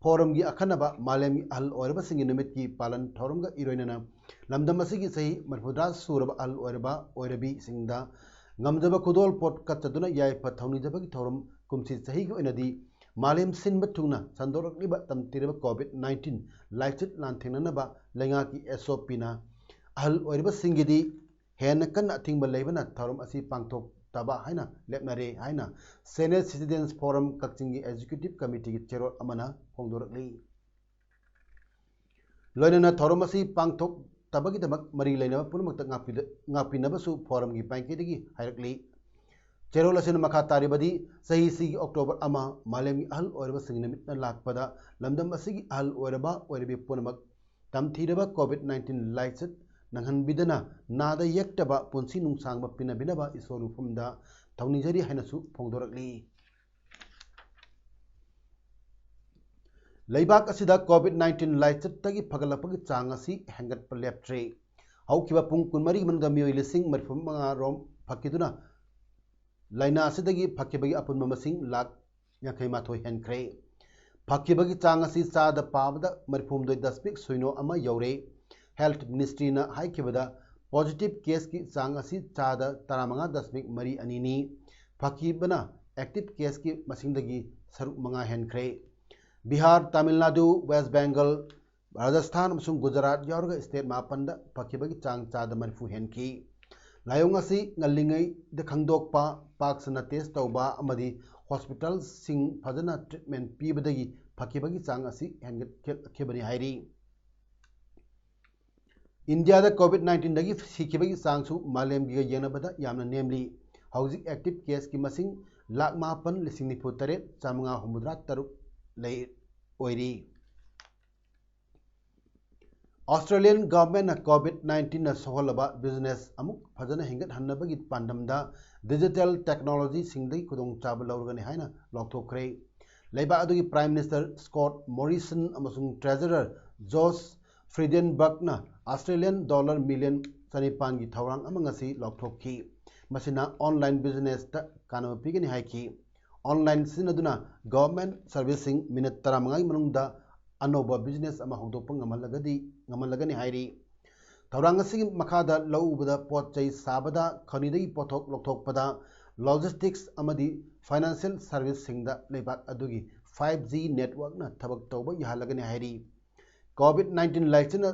ꯐꯣꯔꯝꯒꯤ ꯑꯈꯟꯅꯕ ꯃꯥꯂꯦꯝꯒꯤ ꯑꯍꯜ ꯑꯣꯏꯔꯕꯁꯤꯡꯒꯤ ꯅꯨꯃꯤꯠꯀꯤ ꯄꯥꯂꯟ ꯊꯧꯔꯝꯒ ꯏꯔꯣꯏꯅꯅ ꯂꯝꯗꯝ ꯑꯁꯤꯒꯤ ꯆꯍꯤ ꯃꯔꯤꯐꯨꯇꯔꯥ ꯁꯨꯔꯕ ꯑꯍꯜ ꯑꯣꯏꯔꯕ ꯑꯣꯏꯔꯕꯤꯁꯤꯡꯗ ꯉꯝꯖꯕ ꯈꯨꯗꯣꯜ ꯄꯣꯠ ꯀꯠꯆꯗꯨꯅ ꯌꯥꯏꯐ ꯊꯧꯅꯤꯖꯕꯒꯤ ꯊꯧꯔꯝ ꯀꯨꯝꯁꯤ ꯆꯍꯤꯒꯤ ꯑꯣꯏꯅꯗꯤ ꯃꯥꯂꯦꯝ ꯁꯤꯟꯕ ꯊꯨꯡꯅ ꯁꯟꯗꯣꯔꯛꯂꯤꯕ ꯇꯝꯊꯤꯔꯕ ꯀꯣꯚꯤꯗ ꯅꯥꯏꯟꯇꯤꯟ ꯂꯥꯏꯆꯠ ꯂꯥꯟꯊꯦꯡꯅꯅꯕ ꯂꯩꯉꯥꯛꯀꯤ ꯑꯦꯁ ꯑꯣ ꯄꯤꯅ ꯑꯍꯜ ꯑꯣꯏꯔꯕꯁꯤꯡꯒꯤꯗꯤ ꯍꯦꯟꯅ ꯀꯟꯅ ꯑꯊꯤꯡꯕ ꯂꯩꯕꯅ ꯊꯧꯔꯝ ꯑꯁꯤ ꯄꯥꯡꯊꯣꯛꯇꯕ ꯍꯥꯏꯅ ꯂꯦꯞꯅꯔꯦ ꯍꯥꯏꯅ Senior Citizens Forum ꯀꯛꯆꯤꯡꯒꯤ ꯑꯦꯛꯖꯤꯀ꯭ꯌꯨꯇꯤꯚ ꯀꯃꯤꯇꯤꯒꯤ ꯆꯦꯔꯣꯜ ꯑꯃꯅ ꯐꯣꯡꯗꯣꯔꯛꯂꯤ꯫ ꯂꯣꯏꯅꯅ ꯊꯧꯔꯝ ꯑꯁꯤ ꯄꯥꯡꯊꯣꯛꯇꯕꯒꯤꯗꯃꯛ ꯃꯔꯤ ꯂꯩꯅꯕ ꯄꯨꯝꯅꯃꯛꯇ ꯉꯥꯛꯄꯤꯗ-, ꯉꯥꯛꯄꯤꯅꯕꯁꯨ ꯐꯣꯔꯝꯒꯤ ꯃꯥꯏꯀꯩꯗꯒꯤ ꯍꯥꯏꯔꯛꯂꯤ꯫ ꯆꯦꯔꯣꯜ ꯑꯁꯤꯅ ꯃꯈꯥ ꯇꯥꯔꯤꯕꯗꯤ, ꯆꯍꯤꯁꯤꯒꯤ ꯑꯣꯛꯇꯣꯕꯔ ꯑꯃ ꯃꯥꯂꯦꯝꯒꯤ ꯑꯍꯜ ꯑꯣꯏꯔꯕꯁꯤꯡ ꯅꯨꯃꯤꯠꯅ ꯂꯥꯛꯄꯗ ꯂꯝꯗꯝ ꯑꯁꯤꯒꯤ ꯑꯍꯜ ꯑꯣꯏꯔꯕ ꯑꯣꯏꯔꯕꯤ ꯄꯨꯝꯅꯃꯛ ꯇꯝꯊꯤꯔꯕ ꯀꯣꯚꯤꯗ ꯅꯥꯏꯟꯇꯤꯟ ꯂꯥꯏꯆꯠ ꯅꯪꯍꯟꯕꯤꯗꯅ ꯅꯥꯗ ꯌꯦꯛꯇꯕ ꯄꯨꯟꯁꯤ ꯅꯨꯡꯁꯥꯡꯕ ꯄꯤꯅꯕꯤꯅꯕ ꯏꯁꯣꯔ ꯃꯐꯝꯗ ꯊꯧꯅꯤꯖꯔꯤ ꯍꯥꯏꯅꯁꯨ ꯐꯣꯡꯗꯣꯔꯛꯂꯤ꯫ ꯂꯩꯕꯥꯛ ꯑꯁꯤꯗ ꯀꯣꯚꯤꯗ ꯅꯥꯏꯟꯇꯤꯟ ꯂꯥꯏꯆꯠꯇꯒꯤ ꯐꯒꯠꯂꯛꯄꯒꯤ ꯆꯥꯡ ꯑꯁꯤ ꯍꯦꯟꯒꯠꯄ ꯂꯦꯞꯇ꯭ꯔꯤ꯫ ꯍꯧꯈꯤꯕ ꯄꯨꯡ ꯀꯨꯟꯃꯔꯤꯒꯤ ꯃꯅꯨꯡꯗ ꯃꯤꯑꯣꯏ ꯂꯤꯁꯤꯡ ꯃꯔꯤꯐꯨ ꯃꯉꯥ ꯔꯣꯝ ꯐꯈꯤꯗꯨꯅ ꯂꯥꯏꯅꯥ ꯑꯁꯤꯗꯒꯤ ꯐꯈꯤꯕꯒꯤ ꯑꯄꯨꯟꯕ ꯃꯁꯤꯡ ꯂꯥꯈ ꯌꯥꯡꯈꯩ ꯃꯥꯊꯣꯏ ꯍꯦꯟꯈ꯭ꯔꯦ꯫ ꯐꯈꯤꯕꯒꯤ ꯆꯥꯡ ꯑꯁꯤ ꯆꯥꯗ ꯄꯥꯕꯗ ꯃꯔꯤꯐꯨ ꯍꯨꯝꯗꯣꯏ ꯗꯁꯃꯤꯛ ꯁꯤꯅꯣ ꯑꯃ ꯌꯧꯔꯦ꯫ ꯍꯦꯜꯊ ꯃꯤꯅꯤꯁꯇ꯭ꯔꯤꯅ ꯍꯥꯏꯈꯤꯕꯗ, ꯄꯣꯖꯤꯇꯤꯚ ꯀꯦꯁꯀꯤ ꯆꯥꯡ ꯑꯁꯤ ꯆꯥꯗ ꯇꯔꯥꯃꯉꯥ ꯗꯁꯃꯤꯛ ꯃꯔꯤ ꯑꯅꯤꯅꯤ꯫ ꯐꯈꯤꯕꯅ ꯑꯦꯛꯇꯤꯚ ꯀꯦꯁꯀꯤ ꯃꯁꯤꯡꯗꯒꯤ ꯁꯔꯨꯛ ꯃꯉꯥ ꯍꯦꯟꯈ꯭ꯔꯦ꯫ ꯕꯤꯍꯥꯔ, ꯇꯥꯃꯤꯜ ꯅꯥꯗꯨ, ꯋꯦꯁ ꯕꯦꯡꯒꯜ, ꯔꯥꯖꯁꯊꯥꯟ ꯑꯃꯁꯨꯡ ꯒꯨꯖꯔꯥꯠ ꯌꯥꯎꯔꯒ ꯁ꯭ꯇꯦꯠ ꯃꯥꯄꯟꯗ ꯐꯈꯤꯕꯒꯤ ꯆꯥꯡ ꯆꯥꯗ ꯃꯔꯤꯐꯨ ꯍꯦꯟꯈꯤ꯫ ꯂꯥꯏꯑꯣꯡ ꯑꯁꯤ ꯉꯜꯂꯤꯉꯩꯗ ꯈꯪꯗꯣꯛꯄ, ꯄꯥꯛ ꯁꯟꯅ ꯇꯦꯁ ꯇꯧꯕ ꯑꯃꯗꯤ ꯍꯣꯁꯄꯤꯇꯥꯜꯁꯤꯡ ꯐꯖꯅ ꯇ꯭ꯔꯤꯠꯃꯦꯟ ꯄꯤꯕꯗꯒꯤ ꯐꯈꯤꯕꯒꯤ ꯆꯥꯡ ꯑꯁꯤ ꯍꯦꯟꯒꯠꯈꯤꯕꯅꯤ ꯍꯥꯏꯔꯤ꯫ ꯏꯟꯗꯤꯌꯥꯗ ꯀꯣꯚꯤꯗ ꯅꯥꯏꯟꯇꯤꯟꯗꯒꯤ ꯁꯤꯈꯤꯕꯒꯤ ꯆꯥꯡꯁꯨ ꯃꯥꯂꯦꯝꯒꯤꯒ ꯌꯦꯡꯅꯕꯗ ꯌꯥꯝꯅ ꯅꯦꯝꯂꯤ꯫ ꯍꯧꯖꯤꯛ ꯑꯦꯛꯇꯤꯚ ꯀꯦꯁꯀꯤ ꯃꯁꯤꯡ ꯂꯥꯈ ꯃꯥꯄꯟ ꯂꯤꯁꯤꯡ ꯅꯤꯐꯨ ꯇꯔꯦꯠ ꯆꯥꯃꯉꯥ ꯍꯨꯝꯐꯨꯇꯔꯥ ꯇꯔꯨꯛ ꯂꯩ, ꯑꯣꯏꯔꯤ꯫ ꯑꯣꯁꯇ꯭ꯔꯦꯂꯤꯌꯟ ꯒꯚꯔꯟꯃꯦꯟꯠꯅ ꯀꯣꯚꯤꯗ ꯅꯥꯏꯟꯇꯤꯟꯅ ꯁꯣꯛꯍꯜꯂꯕ ꯕꯤꯖꯤꯅꯦꯁ ꯑꯃꯨꯛ ꯐꯖꯅ ꯍꯤꯡꯒꯠꯍꯟꯅꯕꯒꯤ ꯄꯥꯟꯗꯝꯗ ꯗꯤꯖꯤꯇꯦꯜ ꯇꯦꯛꯅꯣꯂꯣꯖꯤꯁꯤꯡꯗꯒꯤ ꯈꯨꯗꯣꯡꯆꯥꯕ ꯂꯧꯔꯒꯅꯤ ꯍꯥꯏꯅ ꯂꯥꯎꯊꯣꯛꯈ꯭ꯔꯦ꯫ ꯂꯩꯕꯥꯛ ꯑꯗꯨꯒꯤ ꯄ꯭ꯔꯥꯏꯝ ꯃꯤꯅꯤꯁꯇꯔ ꯁ꯭ꯀꯣꯠ ꯃꯣꯔꯤꯁꯟ ꯑꯃꯁꯨꯡ ꯇ꯭ꯔꯦꯖꯔꯔ ꯖꯣꯁ ꯐ꯭ꯔꯤꯗꯦꯟꯕꯔꯒꯅ ꯑꯣꯁꯇ꯭ꯔꯦꯂꯤꯌꯟ ꯗꯣꯂꯔ ꯃꯤꯂꯤꯌꯟ ꯆꯅꯤꯄꯥꯟꯒꯤ ꯊꯧꯔꯥꯡ ꯑꯃ ꯉꯁꯤ ꯂꯥꯎꯊꯣꯛꯈꯤ꯫ ꯃꯁꯤꯅ ꯑꯣꯟꯂꯥꯏꯟ ꯕꯤꯖꯤꯅꯦꯁꯇ ꯀꯥꯟꯅꯕ ꯄꯤꯒꯅꯤ ꯍꯥꯏꯈꯤ꯫ online ꯁꯤꯖꯤꯟꯅꯗꯨꯅ government service ꯁꯤꯡ minute ꯇꯔꯥꯃꯉꯥꯒꯤ ꯃꯅꯨꯡꯗ ꯑꯅꯧꯕ business ꯑꯃ ꯍꯧꯗꯣꯛꯄ ꯉꯝꯍꯜꯂꯒꯗꯤ, ꯉꯝꯍꯜꯂꯒꯅꯤ ꯍꯥꯏꯔꯤ꯫ ꯊꯧꯔꯥꯡ ꯑꯁꯤꯒꯤ ꯃꯈꯥꯗ ꯂꯧ ꯎꯕꯗ, ꯄꯣꯠ ꯆꯩ ꯁꯥꯕꯗ, ꯈꯅꯤꯗꯒꯤ ꯄꯣꯠꯊꯣꯛ ꯂꯧꯊꯣꯛꯄꯗ, logistics ꯑꯃꯗꯤ financial service ꯁꯤꯡꯗ ꯂꯩꯕꯥꯛ ꯑꯗꯨꯒꯤ five G network ꯅ ꯊꯕꯛ ꯇꯧꯕ ꯌꯥꯍꯜꯂꯒꯅꯤ ꯍꯥꯏꯔꯤ꯫ COVID nineteen ꯂꯥꯏꯆꯠꯅ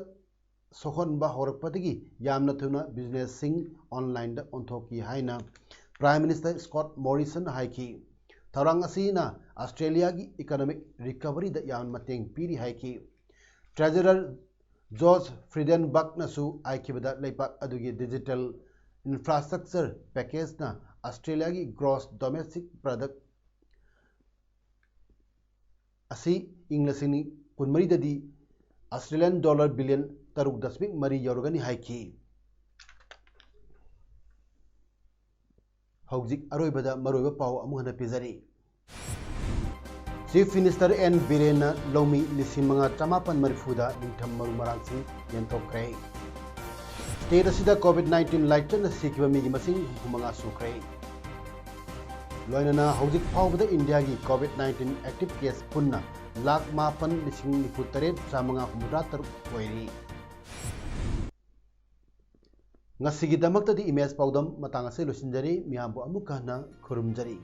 ꯁꯣꯛꯍꯟꯕ ꯍꯧꯔꯛꯄꯗꯒꯤ ꯌꯥꯝꯅ ꯊꯨꯅ business ꯁꯤꯡ online ꯗ ꯑꯣꯟꯊꯣꯛꯈꯤ ꯍꯥꯏꯅ Prime Minister Scott Morrison ꯍꯥꯏꯈꯤ꯫ ꯊꯧꯔꯥꯡ ꯑꯁꯤꯅ ꯑꯁꯇ꯭ꯔꯦꯂꯤꯌꯥꯒꯤ economic recovery ꯗ ꯌꯥꯝꯅ ꯃꯇꯦꯡ ꯄꯤꯔꯤ ꯍꯥꯏꯈꯤ꯫ Treasurer Josh Frydenberg ꯅꯁꯨ ꯍꯥꯏꯈꯤꯕꯗ, ꯂꯩꯕꯥꯛ ꯑꯗꯨꯒꯤ digital infrastructure package ꯅ ꯑꯁꯇ꯭ꯔꯦꯂꯤꯌꯥꯒꯤ gross domestic product ꯑꯁꯤ ꯏꯪ ꯂꯤꯁꯤꯡ ꯑꯅꯤ ꯀꯨꯟꯃꯔꯤꯗꯗꯤ Australian dollar billion ꯇꯔꯨꯛ ꯗꯁꯃꯤꯛ ꯃꯔꯤ ꯌꯧꯔꯒꯅꯤ ꯍꯥꯏꯈꯤ꯫ ꯍꯧꯖꯤꯛ ꯑꯔꯣꯏꯕꯗ ꯃꯔꯨꯑꯣꯏꯕ ꯄꯥꯎ ꯑꯃꯨꯛ ꯍꯟꯅ ꯄꯤꯖꯔꯤ꯫ Chief Minister N ꯕꯤꯔꯦꯟꯅ ꯂꯧꯃꯤ ꯂꯤꯁꯤꯡ ꯃꯉꯥ ꯆꯃꯥꯄꯟ ꯃꯔꯤꯐꯨꯗ ꯅꯤꯡꯊꯝ ꯃꯔꯨ ꯃꯔꯥꯡꯁꯤꯡ ꯌꯦꯟꯊꯣꯛꯈ꯭ꯔꯦ꯫ State ꯑꯁꯤꯗ COVID nineteen ꯂꯥꯏꯆꯠꯅ ꯁꯤꯈꯤꯕ ꯃꯤꯒꯤ ꯃꯁꯤꯡ ꯍꯨꯝꯐꯨ ꯃꯉꯥ ꯁꯨꯈ꯭ꯔꯦ꯫ ꯂꯣꯏꯅꯅ ꯍꯧꯖꯤꯛ ꯐꯥꯎꯕꯗ ꯏꯟꯗꯤꯌꯥꯒꯤ COVID nineteen active case ꯄꯨꯟꯅ ꯂꯥꯈ ꯃꯥꯄꯟ ꯂꯤꯁꯤꯡ ꯅꯤꯐꯨ ꯇꯔꯦꯠ ꯆꯥꯃꯉꯥ ꯍꯨꯝꯐꯨꯇꯔꯥ ꯇꯔꯨꯛ ꯑꯣꯏꯔꯤ꯫ ꯉꯁꯤꯒꯤꯗꯃꯛꯇꯗꯤ ꯏꯃꯦꯖ ꯄꯥꯎꯗꯝ ꯃꯇꯥꯡ ꯑꯁꯤ ꯂꯣꯏꯁꯤꯟꯖꯔꯤ꯫ ꯃꯤꯌꯥꯝꯕꯨ ꯑꯃꯨꯛꯀ ꯍꯟꯅ ꯈꯨꯔꯨꯝꯖꯔꯤ꯫